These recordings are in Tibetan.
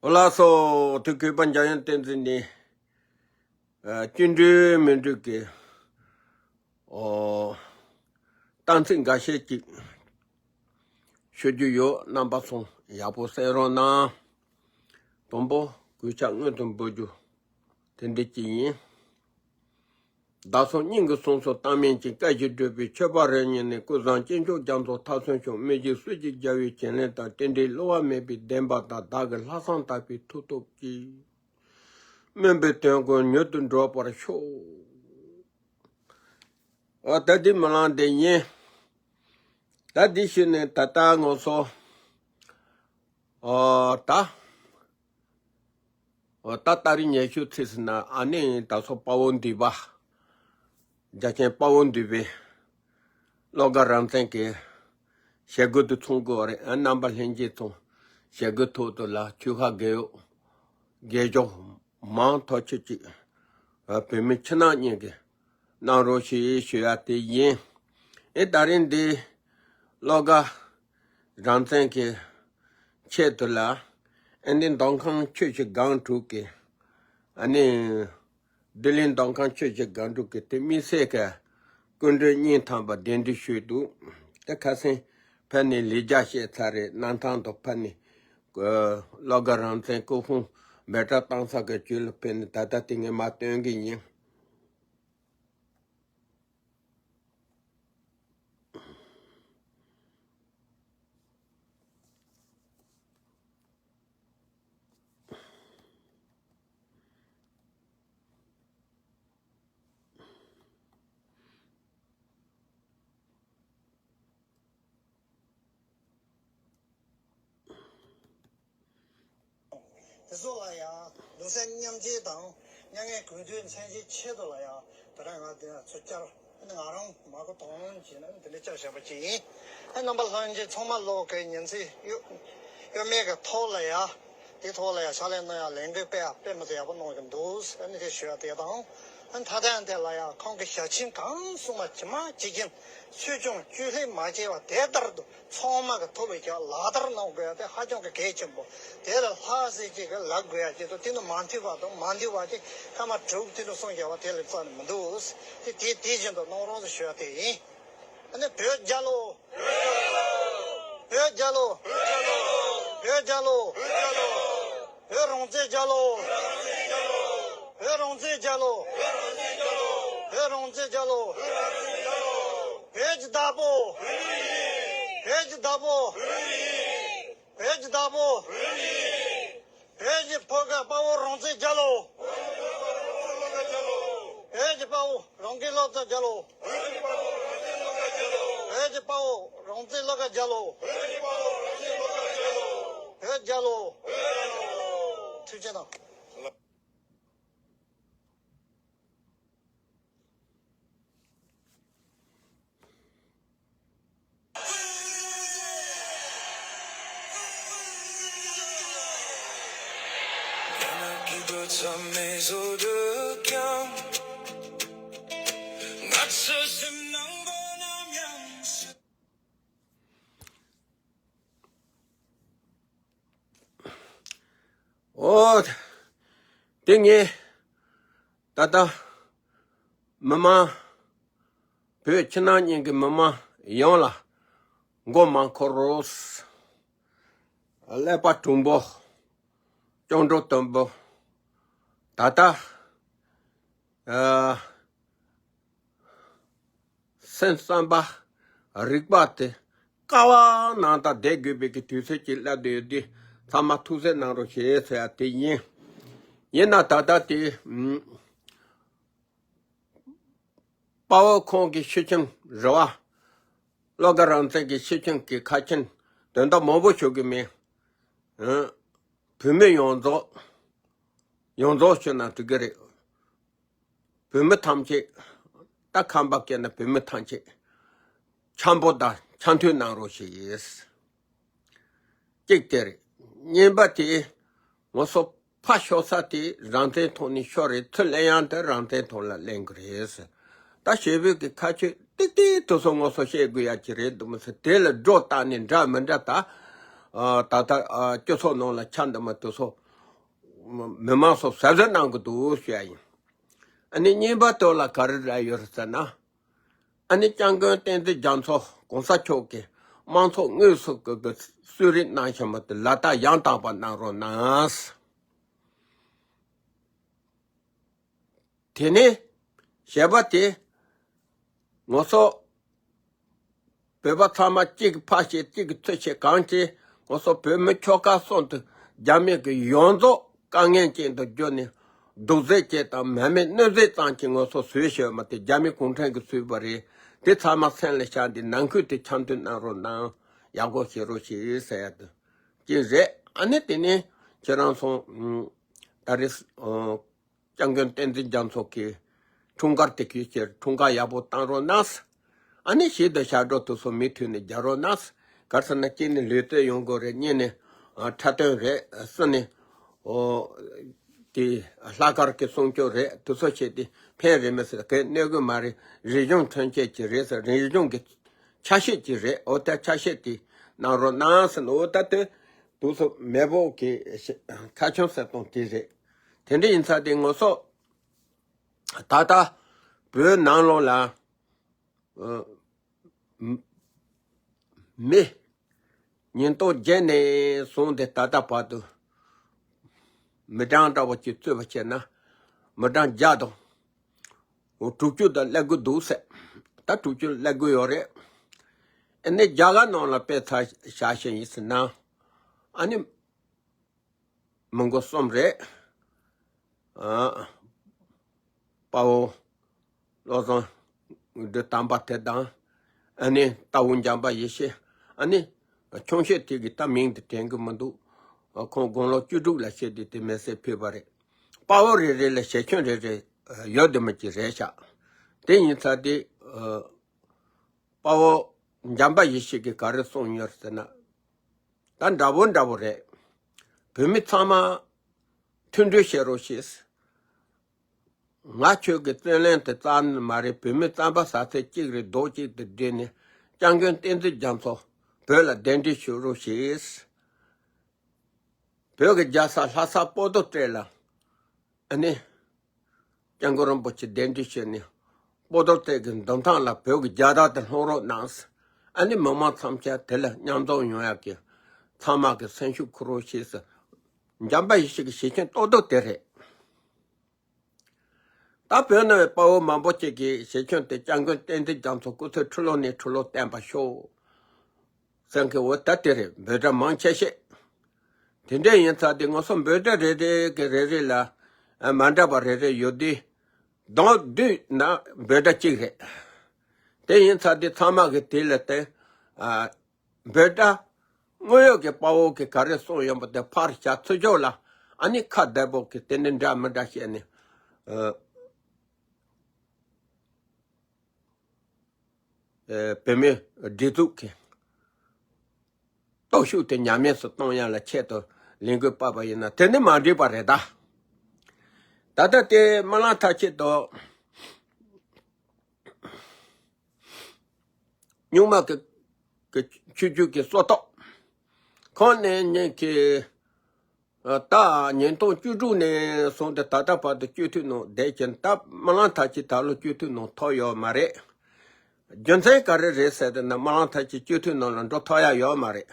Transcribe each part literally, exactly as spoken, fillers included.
འོ་ལགས་སོ། དེ་གུས་པ་འཇམ་དབྱངས་བསྟན་འཛིན་ནས། ཨ། བཅིངས་འགྲོལ་མིན་འགྲོལ་གྱི། ཨོ། གཏམ་ཚིག་འགའ་ཤས་ཅིག་ཤོད་རྒྱུ་ཡོད། རྣམ་པ་ཚོ་ཡག་པོ་གསན་རོགས་གནང་། དང་པོ་གུས་ཕྱག་སྔོན་དུ་འབུལ་རྒྱུ་དེ་འདྲ་ཅིག་ཡིན། བདག་སོགས་སྙིང་གི་གསུང་གསུམ་བཏང་མིན་གྱི། བཀའ་བཞིན་སྒྲུབ་པའི་མཆོད་པ་རེ་སྙིང་ནས། ཀུན་བཟང་སྐྱེས་མཆོག་རྒྱ་མཚོ་མཐའ་སོན་ཤོག་མི་བརྗེད་སྲོལ་གྱི་རྒྱལ་བའི་བྱིན་ལེན་དང་། རྟེན་འབྲེལ་བསླུ་བ་མེད་པའི་བདེན་པ་དང་། བདག་གི་ལྷག་བསམ་དག་པའི་མཐུ་སྟོབས་ཀྱིས། སྨོན་པའི་དོན་ཀུན་མྱུར་དུ་འགྲུབ་པར་ཤོག་འོ། ད་འདི་མི་ལང་འདི་ཡིན། ད་འདི་ཞུས་ནས་ད་ལྟ་ང་ཚོ། ཨོ། ད། ཨོ། ད་ད་རིང་ཉི་ཤུ་ཚེས་ཟིན་ན། ཨ་ནི་ད་སོ་དཔའ་བོ་འདུས་པ། རྒྱལ་ཆེན་དཔའ་བོ་འདུས་པའི་བློ་དགའ་རང་བཙན་གྱི་ཞལ་རྒྱུན་དུ་ཚོང་དགོས་པ་རེད། ཨ། རྣམ་པ་ལྷན་རྒྱས་ཚོ་ཞལ་རྒྱུན་ཐོག་ཏུ་ལ་ཆོས་ཁ་རྒས་ཡོད། རྒས་འཇོག་མང་ཐོག་ཆེ་ཅིག་ཨ། བོད་མི་ཕྱི་ནང་གཉིས་ཀྱི་གནང་རོགས་ཞེས་ཞུ་ཡ་དེ་ཡིན། ཨེ། ད་རིང་འདི་བློ་དགའ་རང་བཙན་གྱི་ཆེད་དུ་ལ། ཨ་ནི་མདོ་ཁམས་ཆུ་བཞི་སྒང་དྲུག་གི། ཨ་ནི་བདེ་ལེགས་མདོ་ཁམས་ཆུ་བཞི་སྒང་དྲུག་གི་དེ་དམིགས་བསལ་གྱི་སྐུ་མགྲོན་སྙིང་ཐག་པ་གདན་འདྲེན་ཞུས་འདུག་དེ་ཁ་སང་ཕར་ནས་ལས་བྱ་བཤད་ཚར་རེད། གནམ་ཐང་དུ་ཕར་ནས་བློ་དགའ་རང་བཙན་སྐུ་ཕུང་འབོད་སྒྲ་བཏང་ས་གི་རྒྱུད་ལ་ཕེབས་ནས། ད་ལྟ་དེ་ངས་མར་སྟོན་གི་ཡིན། དེ་ཚོ་ལ་ཡང་ལུས་སེམས་མཉམ་སྐྱེད་དང་མྱ་ངན་གུས་འདུད་མཚོན་བྱེད་ཆེད་དུ་ལ་ཡང་དེ་རིང་ང་དེ་ཚོ་བསྐྱར། ང་རང་མ་གོ་དོན་བྱས་ན་དེ་འདྲ་བསྐྱར་བཞག་པ་ཅིག་ཡིན། ཨ། རྣམ་པ་ལྷན་རྒྱས་ཚང་མ་ལོག་གི་ཉིན་མཚན་གཡོ་གཡོ་མེད་ཀྱི་ཐོག་ལ་ཡང་དེ་ཐོག་ལ་ཡང་ཕྱག་ལས་གནང་ཡ་ལས་འགུལ་སྤེལ་ཡ་དཔེ་མི་སྲིད་ཡག་པོ་གནང་གི་འདུག་ཨ་ནི་དེ་ཞུ་ཡ་དེ་དང་། ཨ། མཐའ་དོན་དེ་ལ་ཡང་ཁོང་གི་ཞལ་ཆེམས་གང་གསུངས་པ་ཇི་མ་ཇི་བཞིན་ཆོས་སྐྱོང་བཅོས་ལྷད་མ་བྱས་པ་དེ་ལྟར་དུ། ཚང་མ་གི་ཐུགས་ལ་བཞག་ལག་བསྟར་གནང་དགོས་ཡ་དེ་ཧ་ཅང་གི་གལ་ཆེན་པོ། དེ་ལ་ལྷག་ཟེར་གཅིག་གི་ལབ་དགོས་ཡ་གཅིག་དང་། དེ་ནི་མ་མཐུན་པ་དང་མ་འདུས་པ་དེ་སྐར་མ་དྲུག་དེ་ནི་གསུངས་བཞག་པ་དེ་ལས་རྩ་ནས་མི་འདུག་དེ་དེ་དེ་བཞིན་དུ་གནང་རོགས་ཞུ་ཡ་དེ་ཡིན། ཨ་ནི་བོད་རྒྱལ་ལོ། བོད་རྒྱལ་ལོ། བོད་རྒྱལ་ལོ། བོད་རང་བཙན་རྒྱལ་ལོ། བོད་རང་བཙན་རྒྱལ་ལོ། བོད་རང་བཙན་རྒྱལ་ལོ། བོད་ཀྱི་བདག་པོ། བོད་ཀྱི་བདག་པོ། བོད་ཀྱི་བདག་པོ། བོད་ཀྱི་བོད་ཀྱི་དཔའ་བོ་རང་བཙན་རྒྱལ་ལོ། བོད་ཀྱི་དཔའ་བོ་རང་གི་བློ་བཙན་རྒྱལ་ལོ། བོད་ཀྱི་དཔའ་བོ་རང་བཙན་བློ་དགའ་རྒྱལ་ལོ། བོད་རྒྱལ་ལོ། ཐུགས་རྗེ་གནང་། ཨོ། དེ་ངས་ད་ལྟ་མི་མང་བོད་ཕྱི་ནང་གཉིས་ཀྱི་མི་མང་ཡོངས་ལ་མགོ་མ་འཁོར་རོགས། ཀླད་པ་གྲུང་པོ། སྐྱོན་འགྲོ་དོན་པོ། ད་ལྟ། ཨ། སེམས་བསམ་པ་རིག་པ་དེ་ཀ་བ་ནང་དང་བསྡད་དགོས་པའི་གི་དུས་ཚོད་ཅིག་སླེབས་བསྡད་ཡོད་དུས། ཚང་མ་ཐུགས་གཟབ་གནང་རོགས་ཞེས་ཟེར་ཡ་དེ་ཡིན། ཡིན་ན་ད་ལྟ་དེ། ཨུམ། དཔའ་བོ་ཁོང་གི་ཤི་ཁྱིམ་རེད་བ། བློ་དགའ་རང་བཙན་གྱི་ཤི་ཁྱིམ་གྱི་ཁ་ཆེམས་དོན་དག་མང་པོ་ཞུ་གི་མེད། ཨང་། བོད་མི་ཡོངས་རྫོགས། ཡོངས་རྫོགས་ཞུ་ན་འགྲིག་གི་རེད། བོད་མི་ཐམས་ཅད། ད་ཁམས་པ་སྐྱེས་ན་བོད་མི་ཐམས་ཅད་འཆམ་པོ་དང་འཆམ་མཐུན་གནང་རོགས་ཞེས། གཅིག་དེ་རེད། གཉིས་པ་དེ། ང་ཚོ་ཕར་ཤོར་ས་དེ་རང་བཙན་ཐོག་ནས་ཤོར་རེད། ཚུར་ལེན་ཡང་དེ་རང་བཙན་ཐོག་ལ་ལེན་གི་རེད། ད་ཞེ་པོ་གི་ཁ་ཆོས་ཏིག་ཏིག་དེ་ཚོ་ང་ཚོ་བཤད་དགོས་ཡ་ཅིག་རེད་འདུག་མི་ཚེ་དེ་ལ་སྒྲོ་བཏགས་ནས་འདྲ་མི་འདྲ་ད། ཨ། ད་ལྟ། ཨ། སྤྱི་ཚོགས་ནང་ལ་ཆགས་འདུག་མི་དེ་ཚོ། མི་མང་ཚོ་གཟབ་གཟབ་གནང་གི་འདུག་ཞུ་ཡ་ཡིན། ཨ་ནི་གཉིས་པ་དེ་ལ་ག་རེ་རེད་ཡོད་རེད་ཟེར་ན། ཨ་ནི་སྐྱབས་མགོན་བསྟན་འཛིན་རྒྱ་མཚོ་གོང་ས་མཆོག་གིས་དམངས་གཙོ་དངོས་སུ་གི་གི་གསོལ་རས་གནང་བཞིན་པ་དེ་ལག་བསྟར་ཡང་དག་པ་གནང་རོགས་གནང་། དེ་ནས་བྱས་པ་དེ་ང་ཚོ་བོད་པ་ཚང་མ་གཅིག་གིས་ཕར་བཤད་གཅིག་གིས་ཚུར་བཤད་གང་བྱས་ང་ཚོ་བོད་མི་ཆོལ་ཁ་གསུམ་དུ་རྒྱ་མི་གི་ཡོངས་རྫོགས་དཀའ་ངལ་ཅན་དུ་གྱུར་ནས་སྡུག་ཟས་བཅད་དང་མ་རྨོས་གནོད་འཚེ་ཙམ་གྱིས་ང་ཚོ་བཟོས་བཞག་མ་དེ་རྒྱ་མི་གུང་ཁྲན་གྱིས་བཟོས་པ་རེད། དེ་ཚང་མ་སེམས་ལ་བཞག་འདི་ནང་ཁུལ་དུ་འཆམ་མཐུན་གནང་རོགས་གནང་། ཡག་པོ་བྱེད་རོགས་ཞེས་ཟེར་ཡ་དེ་ཅི་རེད། ཨ་ནི་དེ་ནས་ཁྱེད་རང་ཚོ་ད་རེས་སྐྱབས་མགོན་བསྟན་འཛིན་རྒྱ་མཚོ་གི་འཁྲུངས་སྐར་དེ་གའི་ཕྱིར་འཁྲུངས་སྐར་ཡག་པོ་བཏང་རོགས་གནང་། ཨ་ནི་ཞིག་ཏུ་ཞབས་བྲོ་དེ་ཚོ་མུ་མཐུད་ནས་རྒྱག་རོགས་གནང་། ག་རེ་ཟེར་ན་གཅིག་ནི་ལུས་རྩལ་ཡོང་དགོས་རེད། གཉིས་ནི་འཁྲབ་སྟོན་རེད། གསུམ་ནི་ཨོ་དེ་ལྷག་དཀར་གྱི་སྲུང་སྐྱོབ་རེད། དེ་ཚོ་བྱས་ཏེ་ཕན་རེད་མི་སྲིད་གས་གནོད་གི་མ་རེད། རིག་གཞུང་ཐོན་སྐྱེད་ཀྱི་རེད་ཟེར། རིག་གཞུང་གི་ཆ་ཤས་ཀྱི་རེད། ཨོ་ད་ཆ་ཤས་དེ་གནང་རོགས་གནང་ཟེར་ནས། ཨོ་ད་དེ་དུས་སུ་མེས་པོ་གི་ཁ་ཆུང་ཟེར་སྟངས་དེ་རེད། དེ་འདྲ་ཡིན་ཙང་དེ་ང་ཚོ་ད་ལྟ་བོད་ནང་ལོགས་ལ་ཨ་མི་ཉིས་སྟོང་བརྒྱད་ནས་བཟུང་སྟེ་ད་ལྟ་བར་དུ་མི་གྲངས་འདྲ་བོ་ཅིག་རྩོད་པ་བྱས་ན་མི་གྲངས་བརྒྱ་དང་དྲུག་ཅུ་དང་སླེབས་ཀྱི་འདུག་ཟེར། ད་དྲུག་ཅུ་སླེབས་ཀྱི་ཡོད་རེད། ཨ་ནི་རྒྱ་གར་ནང་ལ་དཔེ་ཆ་བཞག་བཞིན་ཡིན་ཟེར་ན། ཨ་ནི་མི་མགོ་གསུམ་རེད། ཨ་དཔའ་བོ་བློ་བཟང་དགེ་འདུན་དམ་པ་དེ་དང་། ཨ་ནི་རྟ་བོ་འཇམ་དཔལ་ཡེ་ཤེས། ཨ་ནི་ཆུང་ཤོས་དེ་གི་ད་མིང་དེ་དྲན་གི་མི་འདུག་ཁོང་དགུང་ལོ་བཅུ་དྲུག་ལ་བྱས་ཏེ་དེ་མི་ཚེ་ཕུད་པ་རེད། དཔའ་བོ་རེ་རེ་ལ་ཞལ་ཆུང་རེ་རེ་ཡོད་དེ་མོ་ཅིག་རེད་ཤག་དེ་ཡིན་ཙང་དེ་དཔའ་བོ་འཇམ་དཔལ་ཡེ་ཤེས་ཀྱིས་ག་རེ་གསུངས་ཡོད་ཟེར་ན། ད་འདྲ་བོ་འདྲ་བོ་རེད། བོད་མི་ཚང་མ་མཐུན་སྒྲིལ་བྱེད་རོགས་ཞེས། ང་ཁྱོད་ཀྱི་བརྩོན་ལེན་དེ་རྩ་ནས་མ་རེད། བོད་མི་རྩམ་པ་ཟ་ཚད་གཅིག་རེད། རྡོག་གཅིག་ཏུ་བསྒྲིལ་ནས་སྐྱབས་མགོན་བསྟན་འཛིན་རྒྱ་མཚོ་བོད་ལ་གདན་འདྲེན་ཞུ་རོགས་ཞེས། བོད་ཀྱི་རྒྱལ་ས་ལྷ་ས་པོ་ཏོ་ཏྲེ་ལ་ཨ་ནི་སྐྱབས་མགོན་རིན་པོ་ཆེ་གདན་འདྲེན་ཞུས་ནས་པོ་ཏོ་ཏྲེ་གི་མདུན་ཐང་ལ་བོད་ཀྱི་རྒྱལ་དར་དེ་ལྷུང་རོགས་གནང་། ཨ་ནི་མི་མང་ཐམས་ཅད་དེ་ལ་མཉམ་འཛོམས་ཡོང་ཡག་གི་ཚང་མ་གི་སེམས་ཤུགས་འཁུར་རོགས་ཞེས་སུ་འཇམ་དཔལ་ཡེ་ཤེས་ཀྱི་ཞལ་ཆེམས་ཏོག་ཏོག་དེ་རེད། ད་བོད་ནང་བའི་དཔའ་བོ་མང་པོ་ཅིག་གིས་ཞལ་ཆེམས་དེ་སྐྱབས་མགོན་བསྟན་འཛིན་རྒྱ་མཚོ་སྐུ་ཚེ་ཁྲི་ལོ་ནས་ཁྲི་ལོ་བརྟན་པར་ཤོག་ཟེར་མཁན་འོ་ད་དེ་རེད། འབོད་སྒྲ་མང་ཆེ་ཤོས་དེ་འདྲ་ཡིན་ཙང་དེ་ང་ཚོ་འབོད་སྒྲ་རེ་རེ་གི་རེ་རེ་ལ་ཨ་མ་འདྲ་བ་རེ་རེ་ཡོད་དུས་གདངས་བསྡུས་ན་འབོད་སྒྲ་གཅིག་རེད། དེ་ཡིན་ཙང་དེ་ཚང་མ་གི་དེ་ལ་བརྟེན་ཨ། འབོད་སྒྲ་དངོས་ཡོད་ཀྱི་དཔའ་བོ་གིས་ག་རེ་གསུངས་ཡོད་པ་དེ་ཕར་བཞག་ཚུར་བཞག་ལ་ཨ་ནི་ཁ་བདེ་པོ་གིས་དེ་ནི་འདྲ་མི་འདྲ་བཤད་ནས་ཨ་ཨ་བོད་མིའི་སྒྲིག་འཛུགས་ཀྱི་སྟོབས་ཤུགས་དེ་ཉམས་དམས་སུ་གཏོང་ཡ་ལ་ཆེད་དུ་ལས་འགུལ་སྤེལ་བ་ཡིན་ན་དེ་ནི་མ་འགྲིག་པ་རེད་ད། ད་ལྟ་དེ་རྨི་ལམ་མཐའ་དཔྱད་དུ། སྨྱུག་མ་གི་གི་ཆུ་རྒྱུད་ཀྱི་སོ་ཐོག་ཁོང་ནས་ཉིན་གྱི་ད་ཉིས་སྟོང་བཅུ་དྲུག་ནས་བཟུང་སྟེ་ད་ལྟ་བར་དུ་སྤྱི་འཐུས་ནང་བསྡད་ཀྱིན། ད་རྨི་ལམ་མཐའ་དཔྱད་ད་ལོ་སྤྱི་འཐུས་ནང་ཐོབ་ཡོད་མ་རེད། རྒྱུ་མཚན་ག་རེ་རེད་ཟེར་ཏེ་ན་རྨི་ལམ་མཐའ་དཔྱད་སྤྱི་འཐུས་ནང་ལ་འགྲོ་ཐུབ་ཡ་ཡོད་མ་རེད།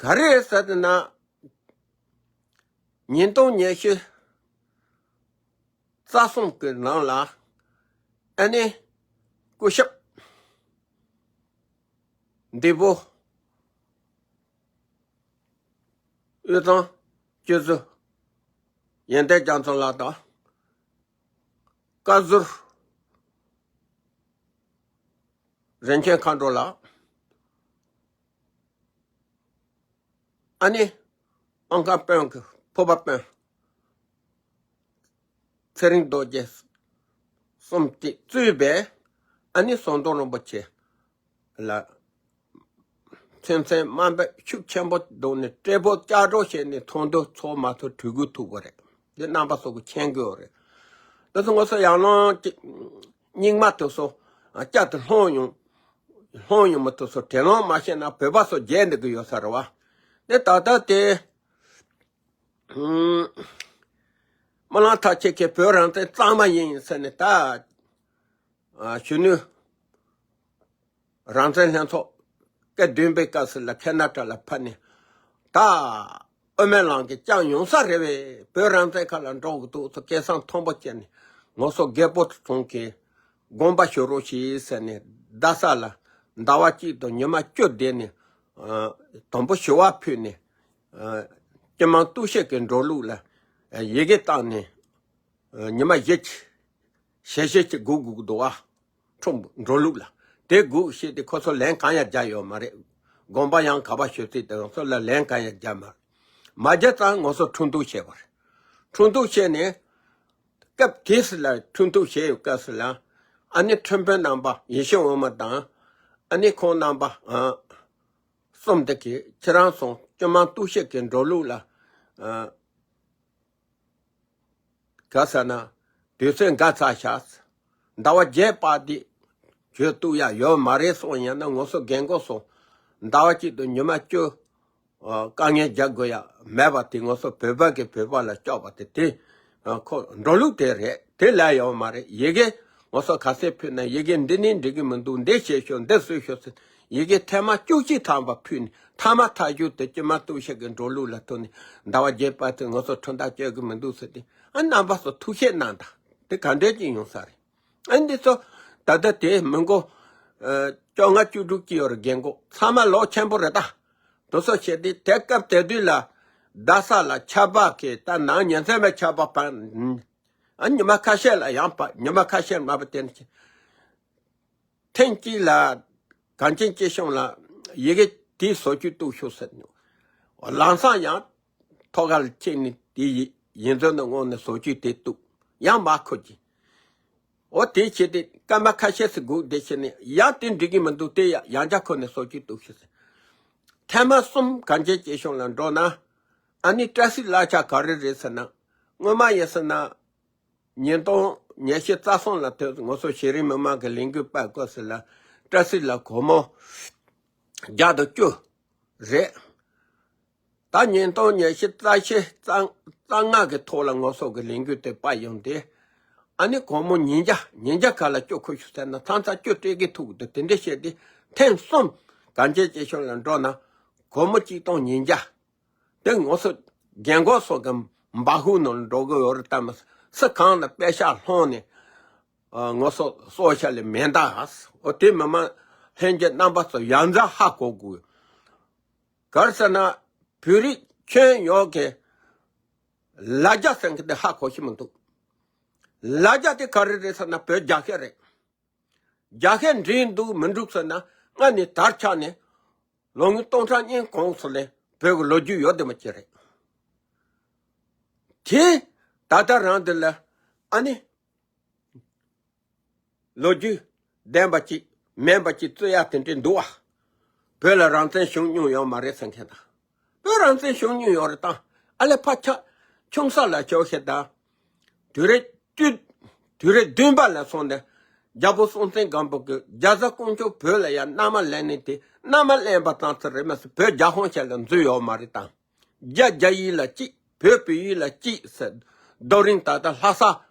ག་རེ་རེད་ཟེར་ཏེ་ན། ཉིས་སྟོང་ཉི་ཤུ་རྩ་གསུམ་གྱི་ནང་ལ་ཨ་ནི་སྐུ་ཞབས་འདི་པོ་དབུས་གཙང་སྤྱི་ཟུར་ཡོན་ཏན་རྒྱ་མཚོ་ལགས་དང་། བཀའ་ཟུར་རིན་ཆེན་མཁའ་འགྲོ་ལགས། ཨ་ནི་ཨང་ཀ་དཔོན་གྱི་ཕུར་པ་དཔོན་ཚེ་རིང་རྡོ་རྗེ་གསུམ་གྱིས་གཙོས་པའི་ཨ་ནི་ཟམ་གདོང་རིན་པོ་ཆེ་ལ་མཚན་མཚན་དམའ་འབེབས་ཤུགས་ཆེན་པོ་བརྡུངས་ནས་སྤྲེལ་པོ་ལྕགས་སྒྲོག་བྱས་ནས་ཚོགས་འདུ་ཚོགས་མ་ཐུབ་གྲོལ་དགོས་ཐུག་པ་རེད། འདི་རྣམ་པ་ཚོ་གིས་མཁྱེན་དགོས་རེད། འདི་ཚོ་ང་ཚོ་ཡར་ལངས་ཀྱི་སྙིགས་མ་དེ་ཚོ་བསྐྱར་དུ་ལྷུང་ཡོང་ལྷུང་ཡོང་མི་དེ་ཚོ་དྲན་ལོང་མ་བྱས་ན་བོད་པ་ཚོ་རྒྱལ་འདི་གི་ཡོད་ས་རེད་བ། འདི་ད་ལྟ་དེ་ སྨོན་ལམ་མཐར་ཕྱིན་གྱི་བོད་རང་བཙན་གཙང་མ་ཡིན་ཟེར་ནས། ད་གཞོན་ནུ་རང་བཙན་ལྷན་ཚོགས་སྐབས་བདུན་པའི་སྐབས་སུ་ལ་ཁེ་ན་ཌ་ལ་ཕེབས་ནས། ད་དབུ་མའི་ལམ་གྱི་ལྕགས་ཡོང་ས་རེད་པས། བོད་རང་བཙན་ཁ་ལ་འགྲོ་གི་འདུག་ཚོ་སྐད་གསང་མཐོན་པོ་བྱས་ནས། ངོ་སོ་རྒད་པོ་ཚོ་གིས་དགོངས་པ་ཞུ་རོགས་ཞེས་ཟེར་ནས། རྡ་ས་ལ་ཟླ་བ་གཅིག་དང་ཉི་མ་བཅུ་བསྡད་ནས། ཨ། དང་པོ་ཞུ་བ་ཕུལ་ནས། ཨ། སྤྱི་དམངས་གཏུག་བཤེར་གྱི་འགྲོ་ལུགས་ལ་ཡི་གེ་བཏང་ནས། ཨ། ཉི་མ་བཞི་ཅིག་ཞལ་བཞེས་ཅིག་སྒུག་དགོས་ཀྱི་འདུག་ཨ། ཁྲོམ་འགྲོ་ལུགས་ལ། དེ་སྒུག་བྱས་ཏེ་ཁོ་ཚོ་ལན་གང་ཡང་རྒྱག་ཡོད་མ་རེད། དགོངས་པ་ཡང་ག་པར་ཞུ་ཚིག་དེ་ཚོ་ལ་ལན་གང་ཡང་རྒྱག་མ་རེད། མ་རྒྱག་ཙང་ངོ་སོ་འཁྲུངས་གཏུག་བྱས་པ་རེད། འཁྲུངས་གཏུག་བྱས་ནས། སྐབས་དེ་སུ་ལ་འཁྲུངས་གཏུག་བྱས་ཡོད་སྐབས་སུ་ལ། ཨ་ནི་ཁྲིམས་དཔོན་རྣམ་པ་ཡེ་ཤེས་དབང་མོ་དང་། ཨ་ནི་ཁོང་རྣམ་པ། ཨ། གསུམ་དེ་གིས་ཁྱེད་རང་ཚོ་སྤྱི་དམངས་གཏུག་བཤེར་གྱི་འགྲོ་ལུགས་ལ། ཨ། ག་ཟེར་ན། དུས་ཚོད་འགོར་ཚར་ཤག་ཟླ་བ་བརྒྱད་པ་དེ་ཁྱོད་གཏུག་ཡག་ཡོད་མ་རེད་གསུངས། ཡང་ན་ངོ་སོ་རྒན་གོག་ཚོ་ཟླ་བ་གཅིག་དང་ཉི་མ་བཅུ། ཨ། དཀའ་ངལ་རྒྱག་དགོས་ཡག་མེད་པ་དེ། ངོ་སོ་བོད་པ་གིས་བོད་པ་ལ་སྐྱོབ་པ་དེ་དེ། ཨ། ཁོ་འགྲོ་ལུགས་དེ་རེད། དེ་ལས་ཡོད་མ་རེད། ཡི་གེ་ངོ་སོ་ག་ཚད་ཕུལ་ན། ཡི་གེ་འདི་ནི་འགྲིག་གི་མི་འདུག་འདི་བྱེད་ཤོག་འདི་བཟོས་ཤོག་ཟེར། ཡི་གེ་ཐེངས་མ་བཅུ་གཅིག་ཐམ་པ་ཕུལ་ནས། ཐ་མ་ཐག་གཅོད་དེ་སྤྱི་དམངས་གཏུག་བཤེར་གྱི་འགྲོ་ལུགས་ལ་ཐུག་ནས། ཟླ་བ་བརྒྱད་པ་དེ་ངོ་སོ་ཁྲིམས་ཐག་གཅོད་ཀྱི་མི་འདུག་ཟེར་ཏེ། ཨ། རྣམ་པ་ཚོ་ཐུགས་ཞིབ་གནང་དང་། དེ་ག་འདྲས་ཅིག་ཡོང་ས་རེད། ཨ། འདི་ཚོ་ད་ལྟ་དེ་མི་མགོ། ཨ། བཅོ་ལྔ་བཅུ་དྲུག་ཅིག་ཡོད་རེད། རྒན་གོག་ཚང་མ་ལོ་ཆེན་པོ་རེད་ད། དེ་ཚོ་བྱས་ཏེ་དེ་སྐབས་དེ་དུས་ལ་རྡ་ས་ལ་ཆར་པ་གི། ད་ནང་ཉིན་མཚན་མའི་ཆར་པ་བབས། ཨ། ཉི་མ་ཁ་ཤས་ལ་ཡང་བབས། ཉི་མ་ཁ་ཤས་མ་བབས། དེ་ནི་ཐེངས་གཅིག་ལ་གངས་ཅན་སྐྱིད་གཤོངས་ལ་ཡི་གེ་དེ་བཟོ་བཅོས་གཏུག་ཤོག་ཟེར་ནས། ལམ་སང་ཡང་ཐོག་ཁར་ཕྱིན་ནས། དེ་ཡི་ཡིག་མཛོད་ནང་བསྔོགས་ནས་བཟོ་བཅོས་དེ་གཏུགས། ཡང་མར་འཁུར་གྱིས། འོ། དེ་བྱས་ཏེ་སྐར་མ་ཁ་ཤས་ཤིག་སྒུག་བསྡད་བྱས་ནས། ཡང་དེ་འགྲིག་གི་མི་འདུག་དེ་ཡང་ཡང་བསྐྱར་འཁུར་ནས་བཟོ་བཅོས་གཏུགས་ཤོག་ཟེར། ཐེངས་མ་གསུམ་གངས་ཅན་སྐྱིད་གཤོངས་ལ་འགྲོ་ན། ཨ་ནི་སྤྲད་སའི་གླ་ཆ་ག་རེ་རེད་ཟེར་ན། སྔོན་མ་ཡིན་ཟེར་ན། ཉིས་སྟོང་ཉི་ཤུ་རྩ་གསུམ་ལ་དེ་ངོ་སོ་གཞི་རིམ་མི་མང་གི་ལས་འགུལ་སྤེལ་སྐབས་སུ་ལ། སྤྲད་སའི་གླ་སྒོར་མོ་བརྒྱ་དང་བཅུ་རེད། ད་ཉིས་སྟོང་ཉི་ཤུ་རྩ་བཞི་རྩ་རྩ་ལྔ་གི་ཐོག་ལ་ངོ་སོ་གི་ལས་འགུལ་དེ་སྤེལ་ཡོང་དུས། ཨ་ནི་སྒོར་མོ་ཉིས་བརྒྱ། ཉིས་བརྒྱ་ག་ལ་བཅུ་འཁུར་ཤོག་ཟེར་ན། མཚམས་མཚམས་བཅུ་སྤྲད་ཀྱི་ཐུག་འདུག་དེ་འདྲ་བྱས་ཏེ་ཐེངས་གསུམ་གངས་ཅན་སྐྱིད་གཤོངས་ལ་འགྲོ་ན། སྒོར་མོ་གཅིག་སྟོང་ཉིས་བརྒྱ། དེ་ངོ་སོ་རྒན་གོག་ཚོ་གི་འབག་ཤུགས་ནང་འགྲོ་གི་ཡོད་རེད། ད་མི་སུ་གང་ལ་པེ་ཤག་སློང་ནས། ཨ། ངོ་སོ་གསོག་བྱ་ལས་མེད་ད། འོ། དེ་མི་མང་ལྷན་རྒྱས་རྣམ་པ་ཚོ་ཡ་མཚན་ཧ་གོ་དགོས། ག་རེ་ཟེར་ན། བོད་རིགས་ཁྱོན་ཡོངས་ཀྱི་ལ་རྒྱ་ཟེར་མཁན་དེ་ཧ་གོ་ཤེས་མི་འདུག་ལ་རྒྱ་དེ་ག་རེ་རེད་ཟེར་ན། བོད་རྒྱ་སྐད་རེད། རྒྱ་སྐད་འགྲིག་འདུག་མི་འདུག་ཟེར་ན། སྔ་ནས་དར་ཁྱབ་ནས་ལོ་ངོ་སྟོང་ཕྲག་གཉིས་གོང་ཚོ་ལས་བོད་ཀྱི་ལོ་རྒྱུས་ཡོད་དེ་མ་ཅིག་རེད། དེ་ད་ལྟ་རང་འདི་ལ། ཨ་ནི་ལོ་རྒྱུས་ལྡན་པ་ཅིག་མིན་པ་ཅིག་རྩོད་ཡག་དེ་འདྲས་འདུག་ཨ། བོད་ལ་རང་བཙན་བྱུང་མྱོང་ཡོད་མ་རེད་ཟེར་མཁན་དང་། བོད་རང་བཙན་བྱུང་མྱོང་ཡོད་རེད་དང་། ཨ་ལས་ཕར་ཆ་ཆུང་ས་ལ་ཆོག་ཤེས་དང་། དུས་རབས་བཅུ། དུས་རབས་བདུན་པ་ལ་སོང་ནས། རྒྱལ་པོ་སྲོང་བཙན་སྒམ་པོ་གིས་རྒྱ་བཟའ་ཀོང་ཇོ་བོད་ལ་ཡར་མནའ་མ་ལེན་ནས། དེ་མནའ་མ་ལེན་པ་ཙམ་ཚོ་རེད་མ་ཟད། བོད་རྒྱ་ཧོང་ཞལ་ལ་འཛུལ་ཡོད་མ་རེད་དང་། རྒྱ་རྒྱ་ཡིག་ལ་གཅིག་བོད་བོད་ཡིག་ལ་གཅིག་ཟེར། རྡོ་རིང་ད་ལྟ་ལྷ་ས་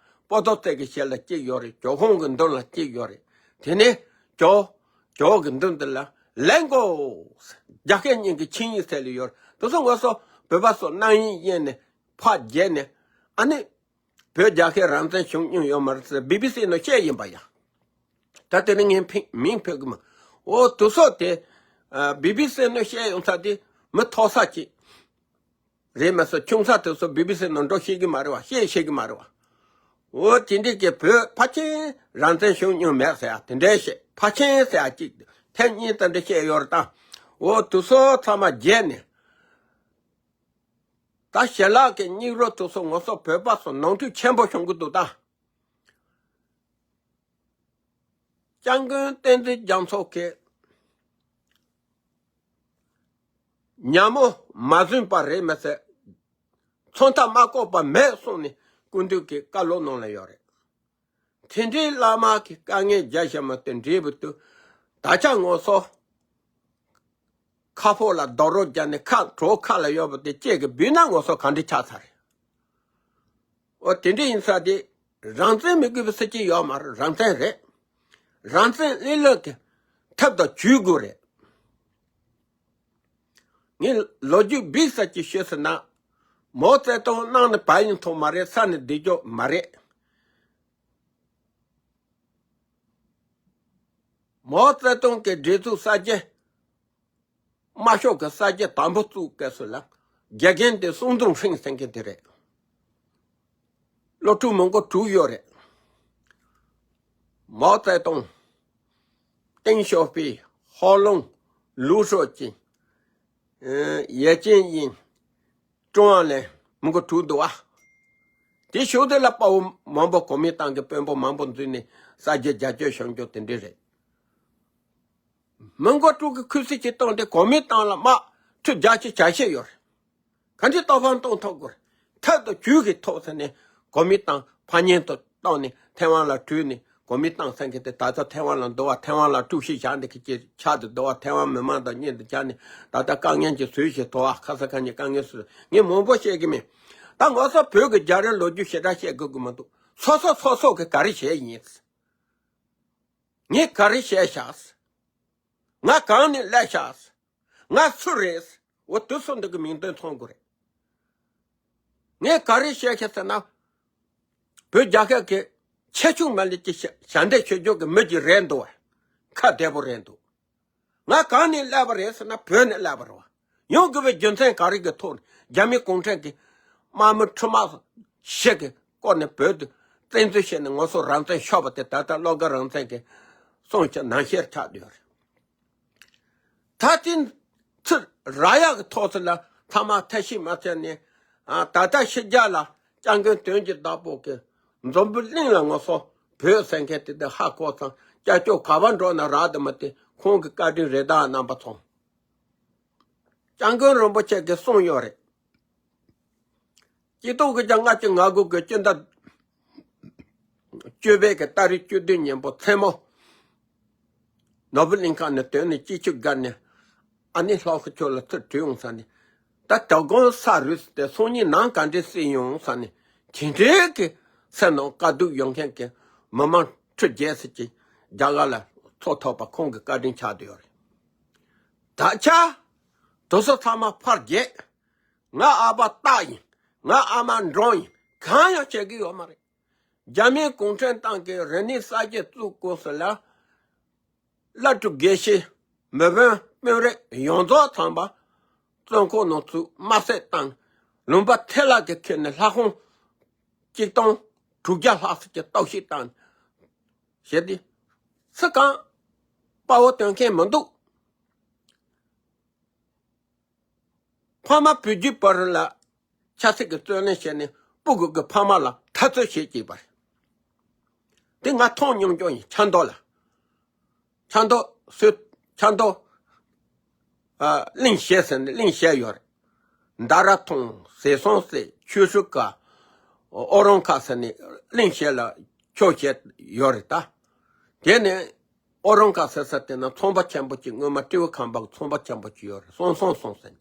པོ་ཏོ་ཙེ་གི་ཞལ་ལ་གཅིག་ཡོད་རེད། ཇོ་ཧོང་གི་མདུན་ལ་གཅིག་ཡོད་རེད། དེ་ནས་ཇོ་ཇོ་གི་མདུན་དེ་ལ་ལེན་གོ། རྒྱ་སྐད་གཉིས་ཀྱི་ཆིངས་ཡིག་ཟེར་ལ་ཡོད་རེད། དེ་ཚོ་ངོ་སོ་བོད་པ་ཚོ་རྣམ་གཡེང་གཡེང་ནས་ཕར་བརྗེད་ནས། ཨ་ནི་བོད་རྒྱ་སྐད་རང་བཙན་བྱུང་མྱོང་ཡོད་མ་རེད་ཟེར། བི་བི་སི་ནང་བཤད་ཡིན་པ་ཡ། ད་དེ་ནི་ངས་ཕིང་མིང་ཕུད་གི་མ། འོ། དེ་ཚོ་དེ། ཨ། བི་བི་སི་ནང་བཤད་ཡོང་ས་དེ་མི་མཐོ་ས་ཅིག་རེད་མ་ཟད། ཆུང་ས་དེ་ཚོ་བི་བི་སི་ནང་འགྲོ་ཤེས་ཀྱི་མ་རེད་བ། བཤད་ཤེས་ཀྱི་མ་རེད་བ། འོ། དེ་འདྲའི་གི་བོད་ཕལ་ཆེར་རང་བཙན་བྱུང་མྱོང་མེད་ཟེར་ཡ་དེ་འདྲའི་བཤད། ཕལ་ཆེར་ཟེར་ཡ་གཅིག་ཐེངས་གཉིས་དེ་འདྲ་བཤད་ཡོད་རེད་ད། འོ། དེ་ཚོ་ཚང་མ་བརྗེད་ནས། ད་ཞལ་ལག་གི་སྙིགས་རོ་དེ་ཚོ་ངོ་སོ་བོད་པ་ཚོ་ནོར་འཁྲུལ་ཆེན་པོ་བྱུང་གི་འདུག་ད། སྐྱབས་མགོན་བསྟན་འཛིན་རྒྱ་མཚོ་གིས་ཉ་མོ་མ་བཟུང་པ་རེད་མ་ཟད། མཚོན་ཐབས་མ་བཀོག་པ་མེད་གསུངས་ནས་སྐུ་མདུན་གྱི་བཀའ་སློབ་གནང་ལ་ཡོད་རེད། དེ་འདྲའི་བླ་མ་གི་དཀའ་ངལ་རྒྱ་ཞེ་མ་དེ་འདྲའི་བུ་དུ། ད་ཆ་ངོ་སོ་ཁ་ཕོ་ལ་རྡོ་རོ་བརྒྱབ་ནས་ཁ་གྲོ་ཁ་ལ་ཡོད་པ་དེ་ཅེ་གི་བུད་ན་ངོ་སོ་ག་འདྲ་ཆགས་ཚར་རེད། འོ་དེ་འདྲ་ཡིན་ས་དེ། རང་བཙན་མི་དགོས་པའི་ཟེར་གྱི་ཡོད་མ་རེད། རང་བཙན་རེད། རང་བཙན་གླེང་སློང་གི་ཐབས་དང་ཇུས་དགོས་རེད། ངས་ལོ་རྒྱུས་སྦས་ས་ཅིག་ཤོད་ཟེར་ན། མའོ་ཙེ་ཏུང་གནམ་ནས་བབས་ཡོང་ཐུབ་མ་རེད། ས་ནས་བསྡད་རྒྱུ་མ་རེད། མའོ་ཙེ་ཏུང་གི་སྒྲིག་འཛུགས་གསར་བརྗེ། དམར་ཤོག་གི་གསར་བརྗེ་དང་པོ་བཙུགས་སྐབས་སུ་ལ། དགེ་རྒན་དེ་སུན་ཙུང་ཧྲིན་ཟེར་མཁན་དེ་རེད། སློབ་ཕྲུག་མི་མགོ་དྲུག་ཡོད་རེད། མའོ་ཙེ་ཏུང་། ཏེང་ཞའོ་ཕིང་། ཧོ་ལུང་། ལུའུ་ཧྲོ་ཅིན། ཡེ་ཅིན་དབྱིན། ཀྲུང་དབྱང་ལས། མི་མགོ་དྲུག་འདུག་བ། དེ་ཞོར་དེ་ལ་དཔའ་བོ་མང་པོ། གོ་མིན་ཏང་གི་དཔོན་པོ་མང་པོ་འཛུལ་ནས་གསར་བརྗེ་རྒྱབ་སྐྱོར་བྱུང་རྒྱུ་དེ་འདྲ་རེད། མི་མགོ་དྲུག་གི་ཁུ་སིམ་གྱིས་བཏང་སྟེ་གོ་མིན་ཏང་ལ་དམག་ཁྲི་བརྒྱད་ཅུ་གྱ་བཞི་ཡོད་རེད། ག་འདྲའི་ཏོག་ཙམ་གཏོང་ཐུབ་དགོས་རེད། ཐབས་དང་ཇུས་ཀྱི་ཐོག་ཟེར་ནས་གོ་མིན་ཏང་ཕར་ཉན་དུ་བཏང་ནས་ཐའེ་ཝན་ལ་བྲོས་ནས། གོ་མིན་ཏང་ཟེར་མཁན་དེ་ད་ལྟ་ཐའེ་ཝན་ལ་འདུག་བ། ཐའེ་ཝན་ལ་དཀྲུག་ཤིང་བཞག་འདི་གི་ཅིག་ཆགས་འདུག་བ། ཐའེ་ཝན་མི་མང་དང་མཉམ་དུ་བཅར་ནས་ད་ལྟ་དཀའ་ངལ་གྱི་ཟུར་ཞིག་དོར་བ། ཁ་ས་ཁ་ཉིན་དཀའ་ངལ་སུ། ངས་མང་པོ་བཤད་གི་མིན། ད་ང་ཚོ་བོད་ཀྱི་རྒྱལ་རབས་ལོ་རྒྱུས་ཞེ་དྲག་བཤད་དགོས་ཀྱི་མི་འདུག་སོ་སོ་སོ་སོ་གི་ག་རེ་བྱས་ཡིན། ངས་ག་རེ་བྱས་ཤག་ང་གང་ནས་སླེབས་ཤག་ང་སུ་རེད། འོ་དེ་ཚོ་འདི་གི་མིང་དོན་མཚུངས་དགོས་རེད། ངས་ག་རེ་བཤད་ཤག་ཟེར་ན། བོད་རྒྱལ་ཁབ་ཀྱི་ཆེ་ཆུང་མ་ལུས་ཀྱི་ཞབས་ཞབས་འདེགས་ཞུ་རྒྱུ་གི་མི་ཅིག་རེད་འདུག་བ། ཁ་བདེ་པོ་རེད་འདུག་ང་གང་ནས་སླེབས་པ་རེད་ཟེར་ན་བོད་ནས་སླེབས་པ་རེད་བ། ཡོང་དགོས་པའི་རྒྱུ་མཚན་ག་རེ་གི་ཐོག་ནས། རྒྱ་མི་གུང་ཁྲན་གྱི་དམག་མི་ཁྲི་དམག་ཞིག་གིས་བསྐོར་ནས་བོད་དུ་བཙན་འཛུལ་བྱས་ནས་ང་ཚོ་རང་བཙན་ཤོར་བ་དེ་ད་ལྟ་བློ་དགའ་རང་བཙན་གྱིས་གསུངས་བྱས་ནང་བཤེར་ཆགས་བསྡད་ཡོད་རེད། ད་ཐེངས་ཚུར་རག་ཡག་གི་ཐོག་ཚུར་ལ་ཚང་མ་ཐབས་ཤེས་མ་བྱས་ནས། ཨ། ད་ལྟ་ཕྱི་རྒྱལ་ལ་སྐྱབས་མགོན་དོན་གྱི་བདག་པོ་གི་འཛམ་བུ་གླིང་ལ་ང་ཚོ་བོད་ཟེར་མཁན་དེ་དེ་ཧ་གོ་ཙང་། སྐྱབས་བཅོལ་ག་པར་འགྲོ་ན་རག་དེ་མ་དེ་ཁོང་གི་བཀའ་དྲིན་རེད་ད། རྣམ་པ་ཚོ། སྐྱབས་མགོན་རིན་པོ་ཆེ་གིས་གསུངས་ཡོད་རེད། སྤྱི་ལོ་ཆིག་སྟོང་དགུ་བརྒྱ་ལྔ་བཅུ་ང་དགུ་གི་སྤྱི་ཟླ་བཅུ་པའི་གི་ཏ་རིག་བཅུ་བདུན་ཉིན་པོ་མཚན་མོ། ནོར་བུ་གླིང་ཁ་ནས་ཐོན་ནས་སྐྱིད་ཆུ་སྒར་ནས་ཨ་ནེ་ལྷག་ཤོས་ལ་ཚུར་བྲོས་ཡོང་ས་ནས། ད་དོ་དགོང་ས་རུབ་སྟེ་སང་ཉིན་ནངས་ག་འདྲས་སེ་ཡོང་ས་ནས། དེ་འདྲའི་གི་སེམས་ནང་དཀའ་སྡུག་ཡོང་མཁན་གྱི་མི་མང་ཁྲི་བརྒྱད་ཙམ་ཅིག་རྒྱ་གར་ལ་འཚོ་ཐུབ་པ་ཁོང་གི་བཀའ་དྲིན་ཆགས་བསྡད་ཡོད་རེད། ད་ཆ་དེ་ཚོ་ཚང་མ་ཕར་བརྒྱབ། ང་ཨ་ཕ་སྟག་ཡིན། ང་ཨ་མ་འབྲོང་ཡིན། གང་ཡང་བྱེད་ཀྱི་ཡོད་མ་རེད། རྒྱ་མིའི་གུང་ཁྲན་ཏང་གིས་རིག་གནས་གསར་བརྗེ་བཙུགས་སྐབས་སུ་ལ། བླ་སྤྲུལ་དགེ་བཤེས། མི་དཔོན་དཔོན་རིགས་ཡོངས་རྫོགས་ཚང་མ་བཙོན་ཁང་ནང་བཙུགས། དམར་གསོད་བཏང་། ལུང་པ་ཐལ་ལ་གི་ཁྱེར་ནས་ལྷ་ཁང་གཅིག་སྟོང་དྲུག་བརྒྱ་ལྷག་ཙམ་གྱི་གཏོར་བཤིག་བཏང་། བྱས་ཏེ། སུ་གང་དཔའ་བོ་སྟོན་མཁན་མི་འདུག་ཕ་མ་བུ་རྒྱུད་བར་ལ་ཆབ་སྲིད་ཀྱི་རྩོད་གླེང་བྱས་ནས་སྤུ་གུ་གི་ཕ་མ་ལ་འཐབ་རྩོད་བྱེད་ཀྱི་པ་རེད། དེ་ང་མཐོང་མྱོང་རྒྱུ་ཡིན། ཆབ་མདོ་ལ། ཆབ་མདོ་སུ། ཆབ་མདོ། ཨ། གླིང་བཞི་ཟེར་ནས་གླིང་བཞི་ཡོད་རེད། མདའ་ར་ཐོང་། ཟས་གསུམ་ཟེར། ཆུ་ཧྲུ་ཀ། ཨོ་རོང་ཁ་ཟེར་ནས་གླིང་བཞི་ལ་ཕྱོགས་བཞི་ཡོད་རེད་ད། དེ་ནས་ཨོ་རོང་ཁ་ཟེར་ས་དེ་ན་ཚོང་པ་ཆེན་པོ་གཅིག་སྔོན་མ་སྤྲེའུ་ཁང་པ་གི་ཚོང་པ་ཆེན་པོ་གཅིག་ཡོད་རེད། སོང་སོང་སོང་ཟེར་ནས།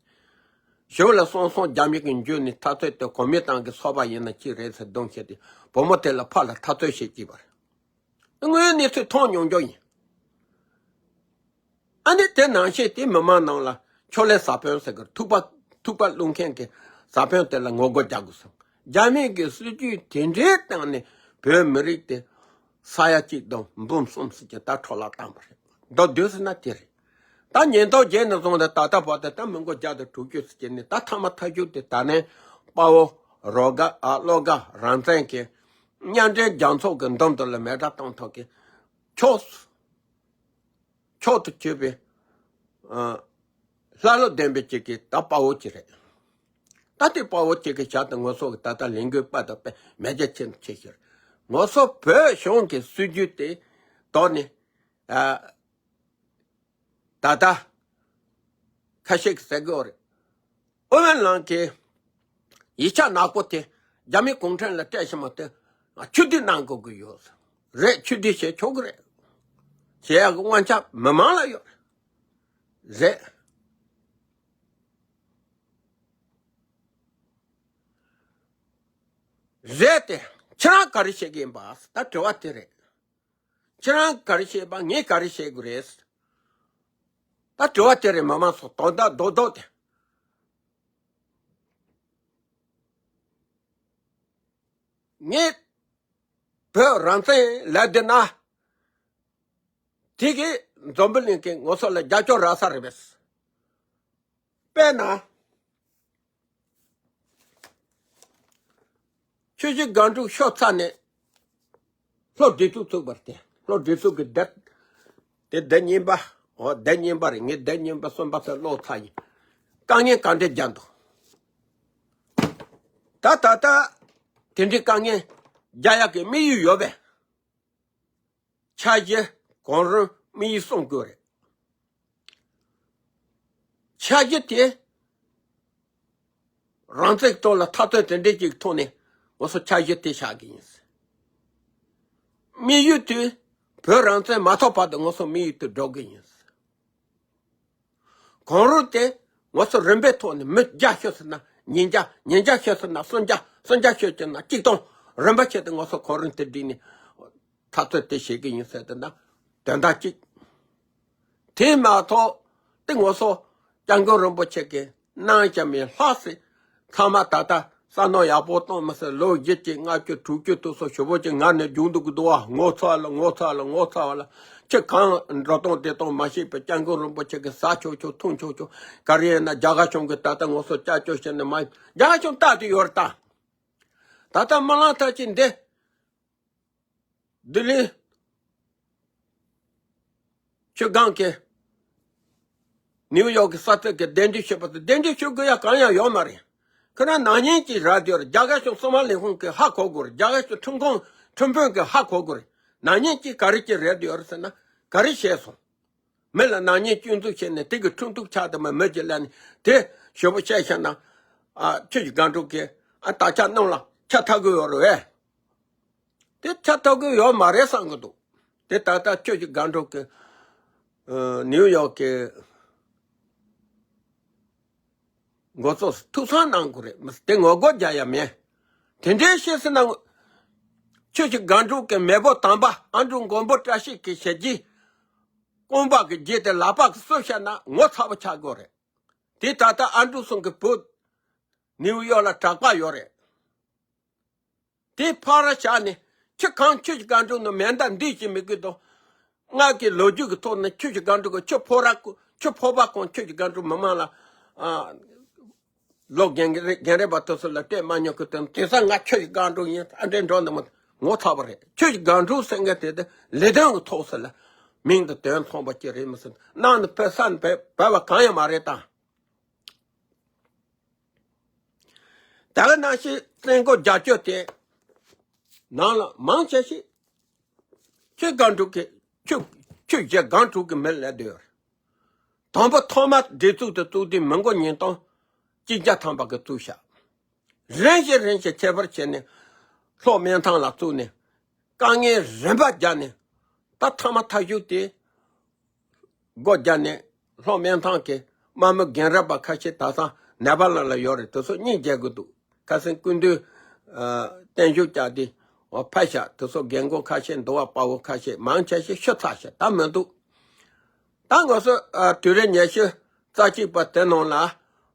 ཞོར་ལ་སོང་སོང་རྒྱ་མི་གི་འཇུས་ནས་འཐབ་རྩོད་དེ་གོ་མིན་ཏང་གི་ཚོགས་པ་ཡིན་ན་གཅིག་རེད་ཟེར་རྡུང་བྱས་ཏེ་བུ་མོ་དེ་ལ་ཕར་ལ་འཐབ་རྩོད་བྱེད་ཀྱི་པ་རེད། དངོས་ཡོད་གནས་ཚུལ་མཐོང་མྱོང་རྒྱུ་ཡིན། ཨ་ནི་དེ་ནང་བཞིན་དེ་མི་མང་ནང་ལ་ཕྱོགས་ལས་བཟའ་དཔོན་ཟེར་གི་ཐུག་པ་ཐུག་པ་བླུག་མཁན་གྱི་བཟའ་དཔོན་དེ་ལ་ངོ་རྒོལ་རྒྱག་དགོས་སོང་། རྒྱ་མི་གི་སྲིད་ཇུས་དེ་འདྲའི་སྟེང་ནས་བོད་མི་རིགས་དེ་ས་ཡ་གཅིག་དང་འབུམ་གསུམ་ཙམ་གྱི་ད་འཕྲོ་བརླག་བཏང་པ་རེད། མདོར་བསྡུས་ཟེར་ན་དེ་རེད། ད་ཉིས་སྟོང་བརྒྱད་ནས་བཟུང་སྟེ་ད་ལྟ་བར་དུ་ད་མི་མགོ་བརྒྱ་དང་དྲུག་ཅུ་ཙམ་ནས་ད་མཐའ་མ་མཐའ་མཇུག་དེ་ད་ནས་དཔའ་བོ་རོགས་དགའ། ཨ། བློ་དགའ་རང་བཙན་གྱི་མཉམ་འབྲེལ་རྒྱལ་ཚོགས་ཀྱི་མདུན་དུ་ལ་མེ་སྲེག་གཏོང་ཐབས་ཀྱི་ཕྱོགས་སུ། མཆོག་ཏུ་གྱུར་པའི། ཨ། ལྷ་བློ་ལྡན་པའི་ཅིག་གི་ད་དཔའ་བོ་ཅིག་རེད། ད་དེ་དཔའ་བོ་ཅིག་གི་ཞལ་དུ་ངོ་སོ་གི་ད་ལྟ་ལས་འགུལ་དཔའ་དང་དཔེ་མེས་རྒྱལ་ཆེན་ཆེ་ཤོས་རེད། ངོ་སོ་བོད་གཞུང་གི་སྲིད་ཇུས་དེ་དོར་ནས། ཨ། ད་ལྟ་ཁ་ཤས་ཀྱིས་ཟེར་གི་ཡོད་རེད། ཨོ་ཝེན་ལང་གིས་ཡིག་ཆ་ནག་པོ་དེ་རྒྱ་མི་གུང་ཁྲན་ལ་སྤྲད་ཤི་མ་དེ་ཆུ་དུས་གནང་དགོས་ཀྱི་ཡོད་རེད། ཆུ་དུས་བྱེད་ཆོག་གི་རེད། བྱེད་ཡག་གི་དབང་ཆ་མི་མང་ལ་ཡོད་རེད། རེད་དེ། ཁྱེད་རང་ག་རེ་བཤད་ཀྱི་ཡིན་པ། ད་དྲི་བ་དེ་རེད། ཁྱེད་རང་ག་རེ་བཤད་པ། ངས་ག་རེ་བཤད་དགོས་རེད། ད་དྲི་བ་དེ་རེད། མི་མང་ཚོ་དོན་དག་རྡོག་རྡོག་དེ། ངས་བོད་རང་བཙན་ལབ་བསྡད་ན། དེ་གིས་འཛམ་བུ་གླིང་གི་ངོ་སོ་ལ་རྒྱབ་སྐྱོར་རག་ས་རེད་པས། དཔེར་ན། ཆུ་བཞི་སྒང་དྲུག་ཤོར་ཚར་ནས། ལྷོ་སྒྲིག་འཛུགས་ཚུགས་པར་བརྟེན། ལྷོ་སྒྲིག་འཛུགས་ཀྱི་སྡེ། དེ་སྡེ་གཉིས་པ། འོ། སྡེ་གཉིས་པ་རེད། ངས་སྡེ་གཉིས་པ་གསུམ་པ་ཚོ་ཀློག་ཚར་ཡིན། དཀའ་ངལ་ག་འདྲས་རྒྱག་འདུག་ད་ད་ལྟ་དེ་འདྲའི་དཀའ་ངལ་རྒྱག་ཡག་གི་དམིགས་ཡུལ་ཡོད་པས། འཆར་གཞི། གོམ་རིམ། དམིགས་ཡུལ་གསུམ་དགོས་རེད། འཆར་གཞི་དེ། རང་བཙན་ཐོག་ལ་འཐབ་རྩོད་དེ་འདྲས་ཅིག་ཐོག་ནས་ང་ཚོ་འཆར་གཞི་དེ་བཞག་གི་ཡིན། དམིགས་ཡུལ་དེ། བོད་རང་བཙན་མ་ཐོབ་བར་དུ་ང་ཚོ་དམིགས་ཡུལ་དེ་སྒྲུབ་གི་ཡིན། གོམ་རིམ་དེ། ང་ཚོ་རིམ་པའི་ཐོག་ནས་མི་བརྒྱ་ཤོད་ཟེར་ན་ཉིས་བརྒྱ། ཉིས་བརྒྱ་ཤོད་ཟེར་ན་སུམ་བརྒྱ། སུམ་བརྒྱ་ཤོད་ཟེར་ན་གཅིག་སྟོང་། རིམ་པ་བྱས་ཏེ་ང་ཚོ་གོམ་རིམ་དེ་བསྒྲིགས་ནས་འཐབ་རྩོད་དེ་བྱེད་ཀྱི་ཡིན་ཟེར་དེ་ན་དོན་དག་གཅིག་དེ་མ་གཏོགས། དེ་ང་ཚོ་སྐྱབས་མགོན་རིན་པོ་ཆེ་གིས་གནང་བཞག་མེད་ལྷག་སྲིད། ཚང་མ་ད་ལྟ་བསམ་བློ་ཡག་པོ་གཏོང་མི་སྲིད། ལོ་བཞི་བཅུ་ལྔ་བཅུ་དྲུག་ཅུ་དུ་སོ་ཞོ་བོ་ཅིག་ངར་ནས་རྒྱུག་འདུག་གི་འདུག་བ། ངོ་ཚ་ལ། ངོ་ཚ་ལ། ངོ་ཚ་བ་ལ། ཁྱི་གང་འགྲོ་སྟངས་བསྡད་སྟངས་མ་ཤེས་པའི་སྐྱབས་མགོན་རིན་པོ་ཆེ་གིས་ཟ་ཆོག་ཆོག་འཐུང་ཆོག་ཆོག་ག་རེ་ཡིན་ན་རྒྱ་གར་གཞུང་གིས་ད་ལྟ་ང་ཚོ་སྐྱབས་བཅོལ་བྱས་ནས་མ། རྒྱ་གར་གཞུང་ལྟ་དུ་ཡོད་རེད་ད། ད་ལྟ་མི་ལང་ཐག་ཆོད་འདི། ལྡི་ལི། ཆུ་སྒང་གི། ནིའུ་ཡོག་གི་ས་ཚིགས་ཀྱི་གདན་འདྲེན་ཞུས་པ་དང་གདན་འདྲེན་ཞུ་དགོས་ཡ་གང་ཡང་ཡོད་མ་རེད། ཁོ་རང་ནག་ཉེས་ཀྱི་ར་དེར་རྒྱ་གར་གཞུང་སྲིད་དབང་ལས་ཁུངས་ཀྱིས་ཧ་གོ་དགོས་རེད། རྒྱ་གར་གཞུང་ཁྲིམས་ཁང་ཁྲིམས་དཔོན་གྱིས་ཧ་གོ་དགོས་རེད། ནག་ཉེས་ཀྱི་ག་རེ་ཀྱི་རེད་ཡོད་རེད་ཟེར་ན་ག་རེ་བྱས་སོང་། མི་ལ་ནག་ཉེས་སྐྱོན་འཛུགས་བྱས་ནས་དེ་གི་ཁྲིམས་གཏུག་ཆགས་དུ་མ་མི་གྱི་ལ་ནི་དེ་ཞོ་བོ་བཤད་བཤད་ན། ཨ། ཆུ་བཞི་སྒང་དྲུག་གི་ཨ་ད་ཆ་གནང་ལ་ཆ་ཐག་གི་ཡོད་རེད་བས། དེ་ཆ་ཐག་གི་ཡོད་མ་རེད་བསམ་གི་འདུག་དེ་ད་ལྟ་ཆུ་བཞི་སྒང་དྲུག་གི་ཨ་ནིའུ་ཡོག་གི་འགོ་གཙོ་ཐུགས་སྣང་གནང་དགོས་རེད། དེ་ངོ་རྒོལ་རྒྱག་ཡ་མེད། དེ་འདྲའི་ཤེས་སི་ན། ཆུ་བཞི་སྒང་དྲུག་གི་མེས་པོ་དམ་པ་ཨ་འབྲུག་མགོན་པོ་བཀྲ་ཤིས་ཀྱི་ཞལ་གྱི་རྐང་པ་གི་རྗེས་དེ་ལག་པ་གི་སུ་བཤད་ན་ངོ་ཚ་པོ་ཆགས་དགོས་རེད། དེ་ད་ལྟ་ཨ་འབྲུག་ཚང་གི་བུ་ནིའུ་ཡོག་ལ་གྲགས་པ་ཡོད་རེད། དེ་ཕར་བཞག་ནས་ཁྱི་གང་ཆུ་བཞི་སྒང་དྲུག་ནང་མེ་མདའ་འདི་ཅི་མི་དགོས་དོ། ང་གི་ལོ་རྒྱུས་ཀྱི་ཐོག་ནས་ཆུ་བཞི་སྒང་དྲུག་གི་ཆུ་ཕོ་ར་ཁོ་ཆུ་ཕོ་བ་ཁོང་ཆུ་བཞི་སྒང་དྲུག་མི་མང་ལ། ཨ། ལོ་རྒན་རེ་རྒན་རེ་བ་དེ་ཚོ་ལ་སྤྲད་མ་མྱོང་གི། དེ་དེང་སང་ང་ཆུ་བཞི་སྒང་དྲུག་ཡིན་ཨ་འདྲེ་འགྲོ་འདི་མ་ངོ་ཚ་བ་རེད། ཆུ་བཞི་སྒང་དྲུག་ཟེར་མཁན་དེ་དེ་ལས་དོན་གྱི་ཐོག་ཟེར་ལ་མིང་དེ་དོན་མཚུངས་པ་ཅིག་རེད་མི་སྲིད། ནང་ནས་བོད་ས་ནས་བོད་བོད་པ་གང་ཡང་མ་རེད་ད། ད་ག་ནང་བཞིན་བཙན་རྒོལ་རྒྱབ་སྐྱོར་དེ་ནང་ལ་མང་ཆེ་ཞིག་ཆུ་སྒང་དྲུག་གི་ཆུ་ཆུ་བཞི་སྒང་དྲུག་གི་མི་སླེབས་བསྡད་ཡོད་རེད། དང་པོ་ཐོག་མ་སྒྲིག་འཛུགས་དེ་བཙུགས་དུས་མི་མགོ་ཉིས་སྟོང་གཅིག་བརྒྱ་ཐམ་པ་གི་བཙུགས་ཤག་རིམ་བཞིན་རིམ་བཞིན་ཁྱད་པར་བྱས་ནས་ལྷོ་སྨན་ཐང་ལ་བཙུགས་ནས་དཀའ་ངལ་རིམ་པ་བརྒྱབ་ནས་ད་ཐ་མ་ཐག་གཅོད་དེ། སྒོ་བརྒྱབ་ནས་ལྷོ་སྨན་ཐང་གི་དམག་མི་རྒན་རབས་པ་ཁ་ཤས་ད་སང་ནེ་པ་ལ་ལ་ཡོད་རེད། དེ་ཚོ་སྙིང་རྗེ་གི་འདུག་ཁ་སང་སྐུ་མདུན་ཨ་བརྟན་བཞུགས་བསྐྱངས་ཏེ་འོ་ཕེབས་ཤག་དེ་ཚོ་རྒན་རྒོན་ཁ་ཤས་འདུག་བ། དཔའ་བོ་ཁ་ཤས་མང་ཆེ་ཤས་ཤི་ཚར་ཤག་ད་མི་འདུག་ད་ང་ཚོ་ཨ་དུས་རབས་ཉི་ཤུ་རྩ་གཅིག་པ་དེ་ནང་ལ་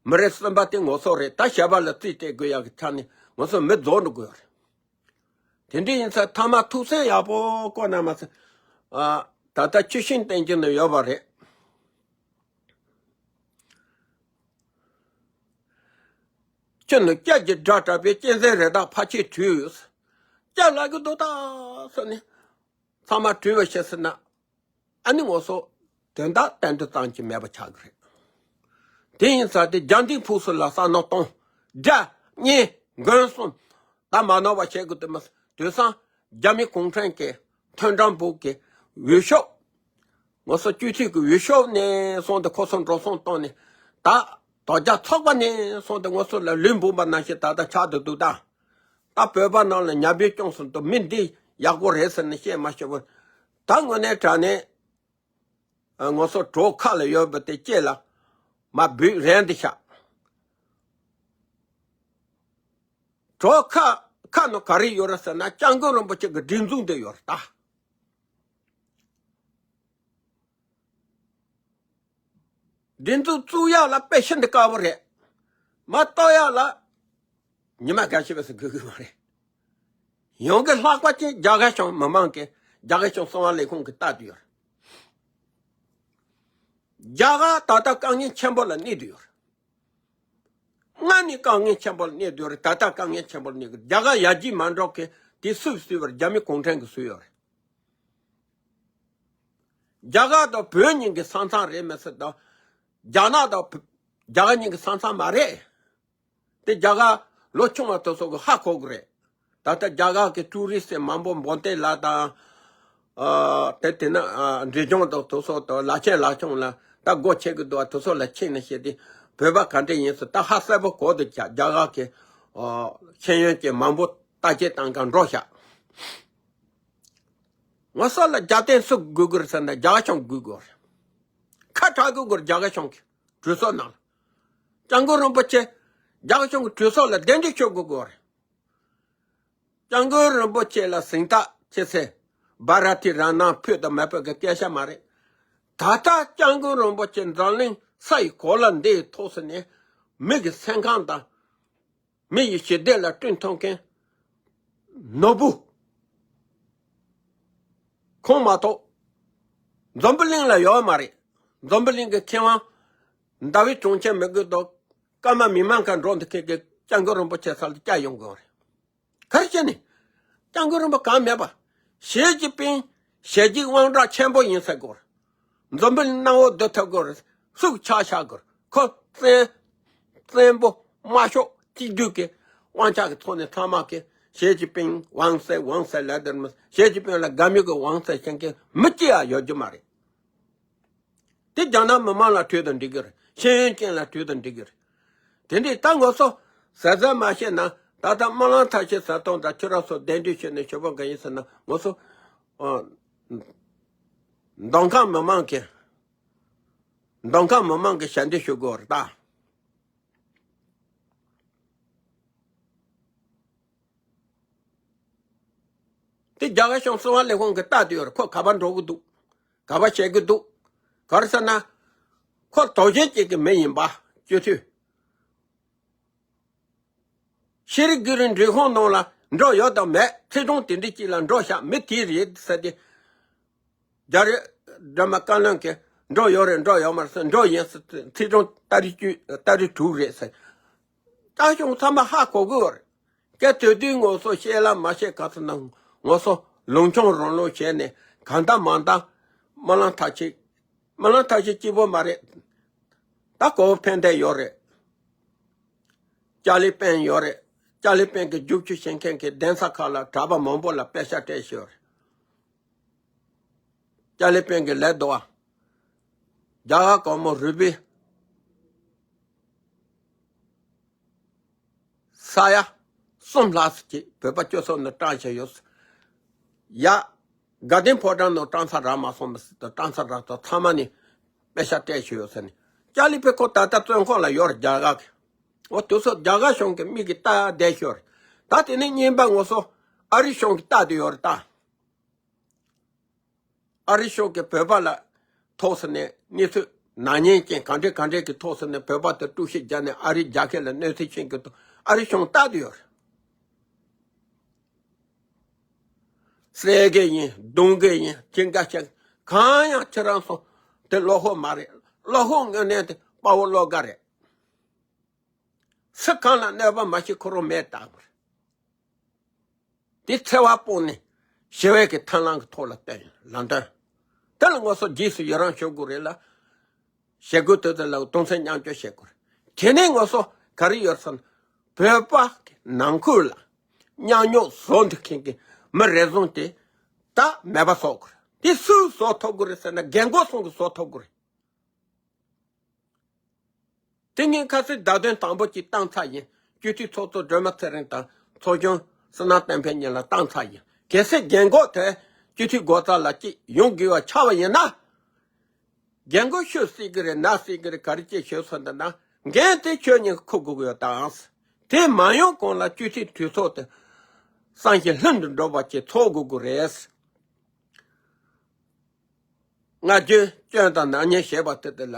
མི་རེ་གསུམ་པ་དེ་ང་ཚོ་རེད། ད་ཞབས་པ་ལ་རྩིས་སྤྲད་དགོས་ཡག་གི་ཆ་ནས་ང་ཚོ་མི་རྫོགས་འགྲོ་དགོས་རེད། དེ་འདྲ་ཡིན་ཙང་ཐ་མ་ཐུགས་སེམས་ཡག་པོ་བསྐོ་གནང་མ་ཟད། ཨ། ད་ལྟ་ཆུ་ཤིང་བསྟན་འཛིན་ནང་ཡོད་པ་རེད། ཁྱོད་ནི་སྐྱབས་ཀྱི་སྒྲ་གྲགས་པས་གཅན་གཟན་རི་དྭགས་ཕལ་ཆེར་བྲོས་ཡོད། སྐྱབས་ལབ་གི་འདུག་ད་ཟེར་ནས་ཚང་མ་བྲོས་པ་ཤེས་ཟེར་ན། ཨ་ནི་ང་ཚོ་དོན་དག་ཏན་ཏན་བཏང་གི་མེད་པ་ཆགས་ཀྱི་རེད། དེ་ཡིན་ཙང་དེ་རྒྱ་འདི་ཕུགས་སུ་ལ་བསམ་མནོ་གཏོང་། དགྲ་གཉེན་མགོན་གསུམ་ད་མ་ནོར་བ་བྱེད་དགོས། དེ་མ་དུས་སང་རྒྱ་མི་གུང་ཁྲན་གྱི་མཐུན་སྒྲིལ་འབུག་གི་འོས་ཤོག་ང་ཚོ་སྤྱི་འཐུས་ཀྱི་འོས་ཤོག་ནས་སོང་དེ་ཁོ་ཚོ་འགྲོ་སོང་བཏང་ནས་ད་དོལ་རྒྱལ་ཚོགས་པ་ནས་སོང་དེ་ང་ཚོ་ལ་ལུས་འབུལ་བ་ནང་བཞིན་ད་ལྟ་ཆགས་བསྡད་འདུག་ད། ད་བོད་པ་རྣམས་ལ་ཉམས་པའི་སྐྱོན་སོང་དུ་མི་འདི་ཡག་པོ་རེད་ཟེར་ནས་བཤད་མ་ཤེས་པར། ད་དངོས་གནས་དྲང་གནས་ང་ཚོ་གྲོགས་ཁ་ལ་ཡོད་པ་དེ་སྐྱེས་ལ་མ་འབུད་རན་དེ་ཤག་གྲོགས་ཁ་ ཁ་ནང་ག་རེ་ཡོད་རེད་ཟེར་ན། སྐྱབས་མགོན་རིན་པོ་ཆེ་གི་སྒྲིག་འཛུགས་འདི་ཡོད་རེད་ད། སྒྲིག་འཛུགས་བཙུགས་ཡག་ལ་དཔེ་ཤིན་ཏུ་དཀའ་བོ་རེད། མ་གཏོགས་ཡག་ལ་ཉི་མ་འགའ་ཤས་བས་སུ་དགོས་ཀྱི་མ་རེད། ཡོང་གི་ལྷག་པ་ཅན་རྒྱ་གར་གཞུང་མི་མང་གིས། རྒྱ་གར་གཞུང་གསང་བ་ལས་ཁུངས་ཀྱིས་ལྟ་དུ་ཡོད་རེད། རྒྱ་གར་ད་ལྟ་དཀའ་ངལ་ཆེན་པོ་ལ་གནས་དུ་ཡོད་རེད། སྔ་ནས་དཀའ་ངལ་ཆེན་པོ་ལ་གནས་དུ་ཡོད་རེད། ད་ལྟ་དཀའ་ངལ་ཆེན་པོ་ལ་གནས་དུ་ཡོད། རྒྱ་གར་ཡར་རྒྱས་མ་འགྲོ་མཁན་དེ་སུས་བཟོས་པ་རེད། རྒྱ་མི་གུང་ཁྲན་གྱིས་བཟོས་ཡོད་རེད། རྒྱ་གར་དང་བོད་གཉིས་ཀྱི་ས་མཚམས་རེད་མི་སྲིད་དང་། རྒྱ་ནག་དང་བོད། རྒྱ་གར་གཉིས་ཀྱི་ས་མཚམས་མ་རེད། དེ་རྒྱ་གར་ལོ་ཆུང་བ་དེ་ཚོ་གིས་ཧ་གོ་གི་རེད། ད་ལྟ་རྒྱ་གར་གྱི་ཀྲུའུ་རི་སི་མང་པོ་འབོད་བརྡ་ལ་དང་། ཨ། དེ་དེ་ན། ཨ། འབྲས་ལྗོངས་དང་དེ་ཚོ་དང་ལ་ཆེན་ལ་ཆུང་ལ་ད་སྒོ་ཕྱེ་གི་འདུག་བ། དེ་ཚོ་ལ་ཕྱིན་ནས་བཤད་དེ། བོད་པ་ག་འདྲ་ཡིན་ཟེར་ད་ཧ་གསལ་པོ་གོ་འདུག་ཀྱང་། རྒྱ་གར་གྱི། ཨ། ཤེས་ཡོན་ཅན་མང་པོ་བརྟག་དཔྱད་བཏང་ག་འགྲོ་ཤག་ངོ་སོ་ལ་རྒྱབ་རྟེན་སུ་དགོས་ཀྱི་རེད་ཟེར་ན། རྒྱ་གར་གཞུང་དགོས་ཀྱི་རེད། ཁ་གྲག་དགོས་ཀྱི་རེད། རྒྱ་གར་གཞུང་གི་གྲོས་ཚོགས་ནང་ལ། སྐྱབས་མགོན་རིན་པོ་ཆེ་རྒྱ་གར་གཞུང་གི་གྲོས་ཚོགས་ལ་གདན་འདྲེན་ཞུ་དགོས་ཀྱི་རེད། སྐྱབས་མགོན་རིན་པོ་ཆེ་ལ་གཟེངས་རྟགས་ཅི་ཟེར། བྷ་ར་ཏི་ར་ནང་ཕུད་དང་མེད་པའི་གི་སྐད་ཆ་མ་རེད། ད་ལྟ་སྐྱབས་མགོན་རིན་པོ་ཆེ་འཛམ་གླིང་ས་ཡི་གོ་ལ་འདིའི་ཐོག་སུ་ནས་མི་གི་སེམས་ཁམས་དང་། མི་ཡི་ཞི་བདེ་ལ་བསྐྲུན་ཐུབ་མཁན་ནོར་བུ་ཁོང་མ་གཏོགས་འཛམ་བུ་གླིང་ལ་ཡོད་མ་རེད། འཛམ་བུ་གླིང་གི་མཁས་དབང་ཟླ་བའི་གྲོང་ཁྱེར་མི་དགོས་དང་། ཀརྨ་མི་མང་ཁ་འགྲོ་འདི་ཁེ་གི་སྐྱབས་མགོན་རིན་པོ་ཆེ་ས་ལ་བསྐྱལ་ཡོང་དགོས་རེད། ག་རེ་བྱས་ནས། སྐྱབས་མགོན་རིན་པོ་གང་མེད་པ། ཞི་ཅིན་ཕིང་ཞལ་གྱི་དབང་གྲགས་ཆེན་པོ་ཡིན་ཟེར་དགོས་རེད། འཛམ་བུ་གླིང་གནམ་འོག་བསྡུ་ཐུབ་དགོས་རེད། ཧྲུག་ཆག་ཆག་དགོས་རེད། ཁོ་བཙན་བཙན་པོ་དམར་ཤོག་གཅིག་སྡུད་ཀྱི་དབང་ཆ་གི་ཐོག་ནས་ཚང་མ་གི་ཞི་ཅིན་ཕིང་ཝང་ཟེར་ཝང་ཟེར་ལབ་དེར་མི། ཞི་ཅིན་ཕིང་ལ་དགའ་མོས་ཀྱི་ཝང་ཟེར་མཁན་གྱི་མི་གཅིག་ཡང་ཡོད་རྒྱུ་མ་རེད། དེ་རྒྱ་ནག་མི་མང་ལ་དྲིས་དང་འགྲིག་གི་རེད། ཤེས་ཡོན་ཅན་ལ་དྲིས་དང་འགྲིག་གི་རེད། དེ་འདྲའི་ད་ངོ་སོ་ཟ་ཟ་མ་བཤད་ན། ད་ལྟ་སྨོན་ལམ་མཐར་ཕྱིན་ཟེར་སྟངས་དང་ཁྱོད་རང་ཚོ་གདན་འདྲེན་ཞུས་ནས་ཞུ་བ་ག་ཡིན་ཟེར་ན། ངོ་སོ། ཨ། མདོ་ཁམས་མི་མང་གི། མདོ་ཁམས་མི་མང་གི་ཞལ་འདེབས་ཞུ་དགོས་རེད་ད། དེ་རྒྱ་གར་གཞུང་གསང་བ་ལས་ཁུངས་ཀྱིས་ལྟ་དུ་ཡོད་རེད། ཁོ་ག་པར་འགྲོ་གི་འདུག་ག་པར་བྱེད་ཀྱི་འདུག་ག་རེ་ཟེར་ན། ཁོ་དོགས་ཟོན་ཅན་གྱི་མི་ཡིན་པ། སྤྱི་འཐུས། ཤེས་རིག་དགེ་རིག་འབྲེལ་ཁང་ནང་ལ་འགྲོ་ཡོད་དང་མེད། ཚེས་གྲངས་དེ་འདྲའི་གཅིག་ལ་འགྲོ་ཤག་མི་དེ་རེད་ཟེར་ཏེ། རྒྱ་རི་སྒྲོལ་མ་བཀའ་བློན་གྱིས་འགྲོ་ཡོད་རེད། འགྲོ་ཡོད་མ་རེད་ཟེར། འགྲོ་ཡིན་ཟེར། ཚེས་གྲངས་ཏ་རིག་བཅུ། ཏ་རིག་དྲུག་རེད་ཟེར། ད་གཞུང་ཚང་མ་ཧ་གོ་གི་ཡོད་རེད། སྐབས་དེ་དུས་ངོ་སོ་བཤད་ལ་མ་བཤད་ག་ཚོད་ན། ངོ་སོ་ལུང་སྦྱོང་རང་ལུང་བྱས་ནས་གང་ལྟར་མང་ལྟར་སྨོན་ལམ་མཐར་ཕྱིན། སྨོན་ལམ་མཐར་ཕྱིན་གཅིག་པོ་མ་རེད། ད་གོ་བ་ཕན་བདེ་ཡོད་རེད། ཅཱ་ལི་སྤེན་ཡོད་རེད། ཅཱ་ལི་སྤེན་གྱི་རྒྱུགས་སྤྲོད་བྱེད་མཁན་གྱི་གདན་ས་ཁག་ལ་གྲྭ་པ་མང་པོ་ལ་པེ་ཤག་སྤྲད་ཤོར། ཅཱ་ལི་སྤེན་གྱི་ལས་དོ་བ། རྒྱ་གར་གོང་མ་རུ་པི་ས་ཡ་གསུམ་ལྷག་ཙམ་ཅིག་བོད་པ་སྤྱི་ཚོགས་ནང་བཀྲམ་བཞག་ཡོད། ཡ། དགའ་ལྡན་ཕོ་བྲང་ནང་བཀྲམ་ས་རག་མ་སོང་བ་ཟེར་དུས། བཀྲམ་ས་རག་ཙང་ཚང་མ་ནས་པེ་ཤག་སྤྲད་ཤོར་ཡོད་ཟེར་ནས། ཅཱ་ལི་སྤེན་ཁོ་ད་ལྟ་བཙོན་ཁང་ལ་ཡོད་རེད། རྒྱ་གར་གྱི། འོ་དེ་ཚོ་རྒྱ་གར་གཞུང་གི་མི་གིས་ལྟ་བསྡད་ཤོར་རེད། ད་དེ་ནས་རྙིང་པ་ངོ་སོ་ཨ་རི་གཞུང་གིས་ལྟ་བསྡད་ཡོད་རེད་ད། ཨ་རི་གཞུང་གིས་བོད་པ་ལ་ཐོག་སུ་ནས་གནས་ཚུལ་ནག་ཉེས་ཅན་ག་འདྲ་ག་འདྲ་གི་ཐོག་སུ་ནས་བོད་པ་དེ་དཀྲུག་ཤིང་རྒྱག་ནས་ཨ་རི་རྒྱལ་ཁབ་ལ་གནོད་འཚེ་བྱེད་ཀྱི་འདུག་ཨ་རི་གཞུང་ལྟ་དུ་ཡོད་རེད། བསད་གི་ཡིན། རྡུང་གི་ཡིན། ཅི་འགའ་བྱེད། གང་ཡང་ཁྱེད་རང་ཚོ་དེ་བློ་ཁོག་མ་རེད། བློ་ཁོག་དངོས་གནས་དེ་དཔའ་བོ་བློ་དགའ་རེད། སུ་གང་ལ་གནོད་པ་མ་བྱེད། ཁོ་རང་མེད་བཏང་བ་རེད། དེ་འཚེ་བ་སྤོང་ནས་ཞི་བའི་གི་ཐབས་ལམ་གི་ཐོག་ལ་བསྟན་ལམ་སྟོན། དེ་ལ་ངོ་སོ་རྗེས་སུ་ཡི་རང་ཞུ་དགོས་རེད་ལ། ཞེ་དགུ་དེ་ཚོ་ལ་གདུང་སེམས་མཉམ་སྐྱེད་བྱེད་དགོས་རེད། དེ་ནས་ངོ་སོ་ག་རེ་ཡོད་ཟེར་ན། བོད་པ་གི་ནང་ཁུལ་ལ་མཉམ་མྱོང་བཟོ་འདུག་མཁན་གི་མི་རེ་ཟུང་དེ་ད་མེད་པ་བཟོ་དགོས་རེད། དེ་སུས་བཟོ་ཐུབ་དགོས་རེད་ཟེར་ན། རྒན་གོག་ཚང་གིས་བཟོ་ཐུབ་དགོས་རེད། དེ་ངས་ཁ་སང་བརྡ་དོན་དང་པོ་གཅིག་བཏང་ཚར་ཡིན། སྤྱི་འཐུས་ཚོགས་གཙོ་སྒྲོལ་མ་ཚེ་རིང་དང་ཚོགས་གཞོན་བསོད་ནམས་བསྟན་འཕེལ་གཉིས་ལ་བཏང་ཚར་ཡིན། གལ་སྲིད་རྒན་གོག་དེ་སྤྱི་འཐུས་འགོ་རྩ་ལ་གཅིག་ཡོང་དགོས་པ་ཆགས་པ་ཡིན་ན། རྒན་གོག་ཤི་སྲིད་ཀྱི་རེད། ན་སྲིད་ཀྱི་རེད། ག་རེ་བྱེད་ཤོད་ཟེར་འདི་ན། འགན་དེ་ཁྱོད་གཉིས་ཀྱིས་འཁུར་དགོས་ཀྱི་ཡོད་དམ། དེ་མ་ཡོང་གོང་ལ་སྤྱི་འཐུས་གྲོས་ཚོགས་དེ་ བསམ་ཤེས་ལྷུན་དུ་འགྲོ་བ་ཅིག་འཚོལ་དགོས་ཀྱི་རེད། སྔ་རྒྱུ་སྐྱོན་དང་ནག་ཉེས་བྱས་པ་དེ་དེ་ལ་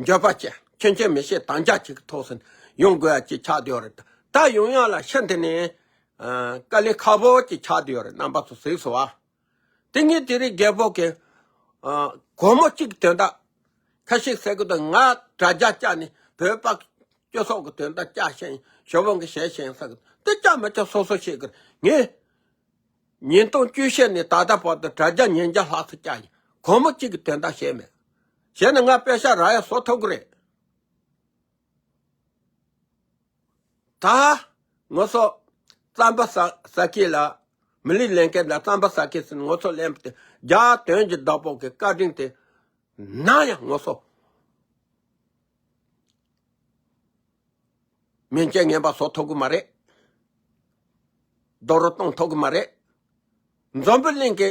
འགྱོད་པ་བྱས། ཁྱོད་ཁྱོད་མི་ཤེས་དམ་བཅའ་ཅིག་གི་ཐོག་སུ་ཡོང་དགོས་ཡ་ཅིག་ཆགས་བསྡད་ཡོད་རེད། ད་ཡོང་ཡ་ལ་ཤི་འདི་ནས་དཀའ་ལས་ཁག་པོ་ཅིག་ཆགས་བསྡད་ཡོད་རེད། རྣམ་པ་ཚོ་གཟིགས་སོང་བ། དེ་ངས་དེ་རིང་རྒད་པོ་གི་སྒོར་མོ་གཅིག་གི་དོན་དག་ཁ་ཤས་ཟེར་གི་འདུག་ང་དྲ་རྒྱ་བཀྱག་ནས་བོད་པ་སྤྱི་ཚོགས་ཀྱི་དོན་དག་བཀྱག་ཤེས་ཞོ་བོང་གི་ཞལ་ཤེས་ཟེར་གི་འདུག་དེ་བཀྱག་མི་བཀྱག་སོ་སོ་ཤེས་གི་རེད། ངས་ཉིས་སྟོང་བཅུ་བཞི་ནས་ད་ལྟ་བར་དུ་དྲ་རྒྱ་ཉིས་བརྒྱ་ལྷག་ཙམ་བཀྱག་ཡིན། སྒོར་མོ་གཅིག་གི་དོན་དག་བྱས་མེད། བྱས་ན་ང་པེ་ཤག་རག་ཡ་བཟོ་ཐུབ་གི་རེད། ད་ངོ་སོ་རྩམ་པ་ཟ་ཟ་མཁན་ལ་མི་ལུས་ལེན་མཁན་ལ་རྩམ་པ་ཟ་མཁན་ཟེར་ནས་ངོ་སོ་ལེན་པ་དེ་རྒྱ་དོན་གྱི་བདག་པོ་གི་བཀའ་དྲིན་དེ་ནམ་ཡང་ངོ་སོ་མིང་ཅན་ངན་པ་བཟོ་ཐུབ་ཀྱི་མ་རེད། རྡོག་རོལ་གཏོང་ཐུབ་ཀྱི་མ་རེད། འཛམ་བུ་གླིང་གི་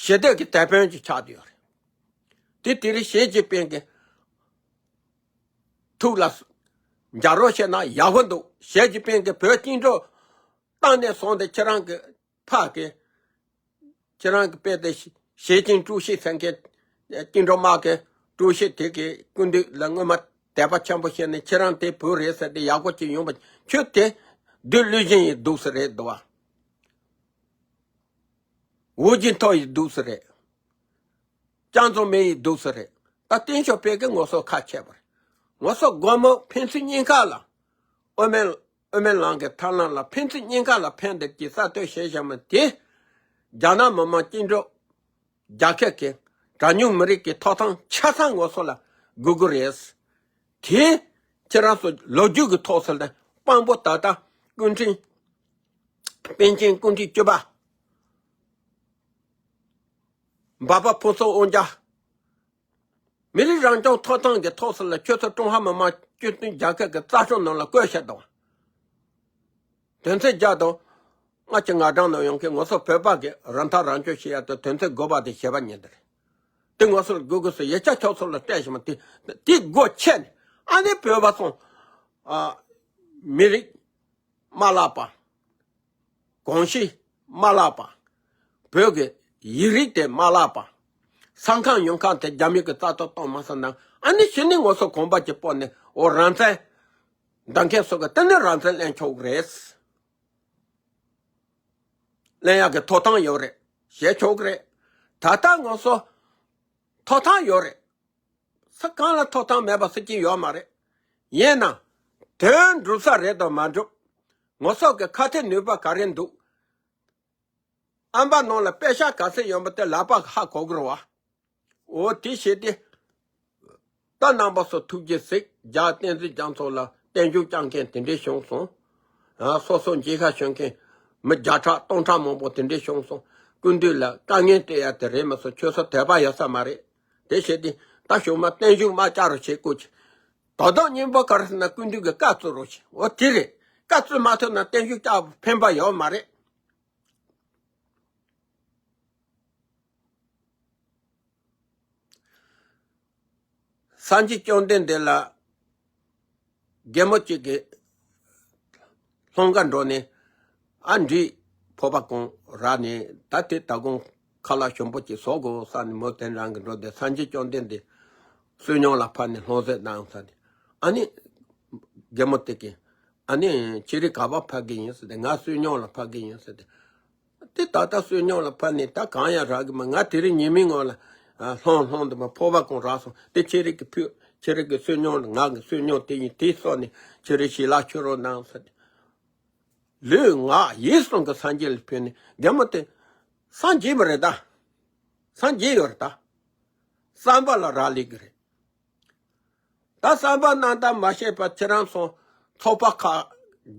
ཞི་བདེ་གི་དེད་དཔོན་ཅིག་ཆགས་བསྡད་ཡོད་རེད། དེ་དེ་རིང་ཞི་ཅིན་ཕིང་གི་ཐུགས་ལ་འཇགས་རོགས་བྱས་ན་ཡག་པོ་འདུག་ཞི་ཅིན་ཕིང་གིས་བོད་བཅིངས་འགྲོལ་བཏང་ནས་བཟུང་སྟེ་ཁྱེད་རང་གི་ཕ་གི་ཁྱེད་རང་གི་དཔེ་དེ་ཞི་ཅིན་ཀྲུའུ་ཞི་ཟེར་མཁན་བཅིངས་འགྲོལ་དམག་གི་ཀྲུའུ་ཞི་དེ་གི་སྐུ་མདུན་ལ་སྔོན་མ་དད་པ་ཆེན་པོ་བྱས་ནས་ཁྱེད་རང་དེ་བུ་རེད་ཟེར་ཏེ་ཡག་པོ་ཅིག་ཡོང་བ་ཁྱོད་དེ་བདུད་ཀླུ་བཞིན་ཡི་སྡུག་ས་རེད་འདུག་བ། ཝུ་ཅིན་ཐའོ་ཡི་སྡུག་ས་རེད། ལྕམ་ཚོ་མེ་ཡི་སྡུག་ས་རེད། ད་ཏེང་ཞའོ་ཕིང་གི་ངོ་སོ་ཁ་ཕྱེ་བ་རེད། ངོ་སོ་སྒོར་མོ་ཕན་ཚུན་གཉིས་ཀ་ལ་ཨོ་མེན་ཨོ་མེན་ལང་གི་ཐར་ལམ་ལ་ཕན་ཚུན་གཉིས་ཀ་ལ་ཕན་བདེ་གི་གསར་གཏོད་བྱས་བཞག་མ་དེ་རྒྱ་ནག་མི་དམངས་བཅིངས་འགྲོལ་རྒྱལ་ཁབ་ཀྱི་གྲངས་ཉུང་མི་རིགས་ཀྱི་ཐོབ་ཐང་ཆ་ཚང་ངོ་སོ་ལ་དགོས་ཀྱི་རེད། དེ་ཁྱེད་རང་ཚོ་ལོ་རྒྱུས་ཀྱི་ཐོག་ཟེར་ན་དཔང་པོ་ད་ལྟ་སྐུ་ཕྲེང་པཎ་ཆེན་སྐུ་ཕྲེང་བཅུ་པ་འབའ་པ་ཕུན་ཚོགས་དབང་རྒྱལ། མི་རིགས་རང་སྐྱོང་ཐོབ་ཐང་གི་ཐོག་ཟེར་ལ་ཁྱོད་ཚོ་ཀྲུང་ཧྭ་མི་དམངས་སྤྱི་མཐུན་རྒྱལ་ཁབ་ཀྱི་རྩ་ཁྲིམས་ནང་ལ་བཀོད་བཞག་འདུག་དོན་ཚན་བརྒྱ་དང་ལྔ་བཅུ་ང་གྲངས་ནང་ཡོང་མཁན་ངོ་སོ་བོད་པ་གི་རང་ཐག་རང་གཅོད་བྱེད་ཡ་དེ་དོན་ཚན་དགུ་པ་དེ་བྱེད་པ་ཉིད་དེ་རེད། དེ་ངོ་སོ་ལ་དགོས་དགོས་སུ་ཡིག་ཆ་ཁྱོད་ཚོ་ལ་སྤྲད་བཞིན་པ་དེ་དེ་སྒོ་ཕྱེ་ནས་ཨ་ནི་བོད་པ་ཚོ་ཨ་མི་རིགས་མ་བརླག་པ། གོམས་གཤིས་མ་བརླག་པ། བོད་ཀྱི་ཡིག་རིགས་དེ་མ་བརླག་པ། ས་ཁང་ཡོང་ཁང་དེ་རྒྱ་མི་གི་རྩ་གཏོར་གཏོང་མ་སོང་ན་ཨ་ནི་གཞི་ནས་ངོ་སོ་གོམ་པ་གཅིག་སྤོ་ནས་འོ་རང་བཙན་འདོད་མཁན་ཚོ་གི་དེ་ནི་རང་བཙན་ལེན་ཆོག་གི་རེད། ལེན་ཡག་གི་ཐོབ་ཐང་ཡོད་རེད། བྱེད་ཆོག་གི་རེད། ད་ལྟ་ངོ་སོ་ཐོབ་ཐང་ཡོད་རེད། ས་གང་ལ་ཐོབ་ཐང་མེད་པ་ཟེར་གྱི་ཡོད་མ་རེད། ཡིན་ན། དོན་འགྲུབ་ས་རེད་དང་མ་འགྲུབ། ངོ་སོ་གི་ཁ་ཐེ་ནུས་པ་ག་རེ་འདུག་ཨམ་པ་ནང་ལ་པེ་ཤག་ག་ཚད་ཡོད་པ་དེ་ལག་པ་ཧ་གོ་གི་རེད་བ། འོ་དེ་བྱས་ཏེ། ད་རྣམ་པ་ཚོ་ཐུགས་རྗེ་གཟིགས་རྒྱ་བསྟན་འཛིན་རྒྱ་མཚོ་ལ་བརྟན་བཞུགས་བསྐྱངས་མཁན་དེ་འདྲས་བྱུང་སོང་། ཨ་སོ་སོ་མཇལ་ཁ་ཞུ་མཁན་མི་བརྒྱ་ཕྲག་སྟོང་ཕྲག་མང་པོ་དེ་འདྲས་བྱུང་སོང་། སྐུ་མདུན་ལ་དཀའ་ངལ་སྤྲད་ཡ་དེ་རེད་མ་གཏོགས་ཁྱོད་ཚོ་དད་པ་ཡོད་ས་མ་རེད། དེ་བྱས་ཏེ་ད་གཞུག་མ་བརྟན་བཞུགས་མ་བཅར་རོགས་བྱེད་དགོས་ཀྱི། དོ་བདག་སྙིང་པོ་ག་རེ་ཟེར་ན་སྐུ་མདུན་གྱི་བཀའ་བརྩི་རོགས་བྱེད། འོ་དེ་རེད། བཀའ་བརྩི་མ་ཐུབ་ན་བརྟན་བཞུགས་བཅར་ཕན་པ་ཡོད་མ་རེད། སངས་རྒྱས་བཅོམ་ལྡན་འདས་ལ་རྒན་མོ་གཅིག་གིས་སློང་ག་འགྲོ་ནས་ཨ་འདྲིས་ཕོར་པ་གང་རག་ནས་ད་དེ་ད་གོང་ཁ་ལག་ཞིམ་པོ་ཅིག་བཟོ་དགོས་བསམ་ནས་མོ་དེ་རང་གི་འགྲོ་དེ་སངས་རྒྱས་བཅོམ་ལྡན་འདས་བསོད་སྙོམས་ལ་ཕར་ནས་ལྷུང་བཟེད་གནང་ས་དེ་ཨ་ནི་རྒན་མོ་དེ་གིས་ཨ་ནི་ཁྱེད་རིགས་ག་པར་ཕེབས་ཀྱི་ཡིན་ཟེར་ཏེ་ང་བསོད་སྙོམས་ལ་ཕེབས་ཀྱི་ཡིན་ཟེར་ཏེ། དེ་ད་ལྟ་བསོད་སྙོམས་ལ་ཕར་ནས་ད་གང་ཡང་རག་གི་མ་ང་དེ་རིང་ཉི་མའི་ངོ་ལ་ལྷོང་ལྷོང་དུ་མ་ཕོར་པ་གང་རག་སོང་དེ་ཁྱེད་རིགས་ཀྱི་ཕུད་ཁྱེད་རིགས་ཀྱི་བསོད་སྙོམས་ང་གི་བསོད་སྙོམས་དེ་ཡིན་དེ་གསོག་ནས་ཁྱེད་རིགས་ཞལ་ལག་མཆོད་རོགས་གནང་ཟེར་ཏེ། ལུས་ངག་ཡིད་གསུམ་གྱི་སངས་རྒྱས་ལ་ཕུལ་ནས་རྒན་མོ་དེ་སངས་རྒྱས་པ་རེད་ད། སངས་རྒྱས་ཡོད་རེད་ད། བསམ་པ་ལ་རག་ལས་ཀྱི་རེད། ད་བསམ་པ་རྣམ་དག་མ་བྱས་པར་ཁྱེད་རང་ཚོ་ཚོགས་པ་ཁག་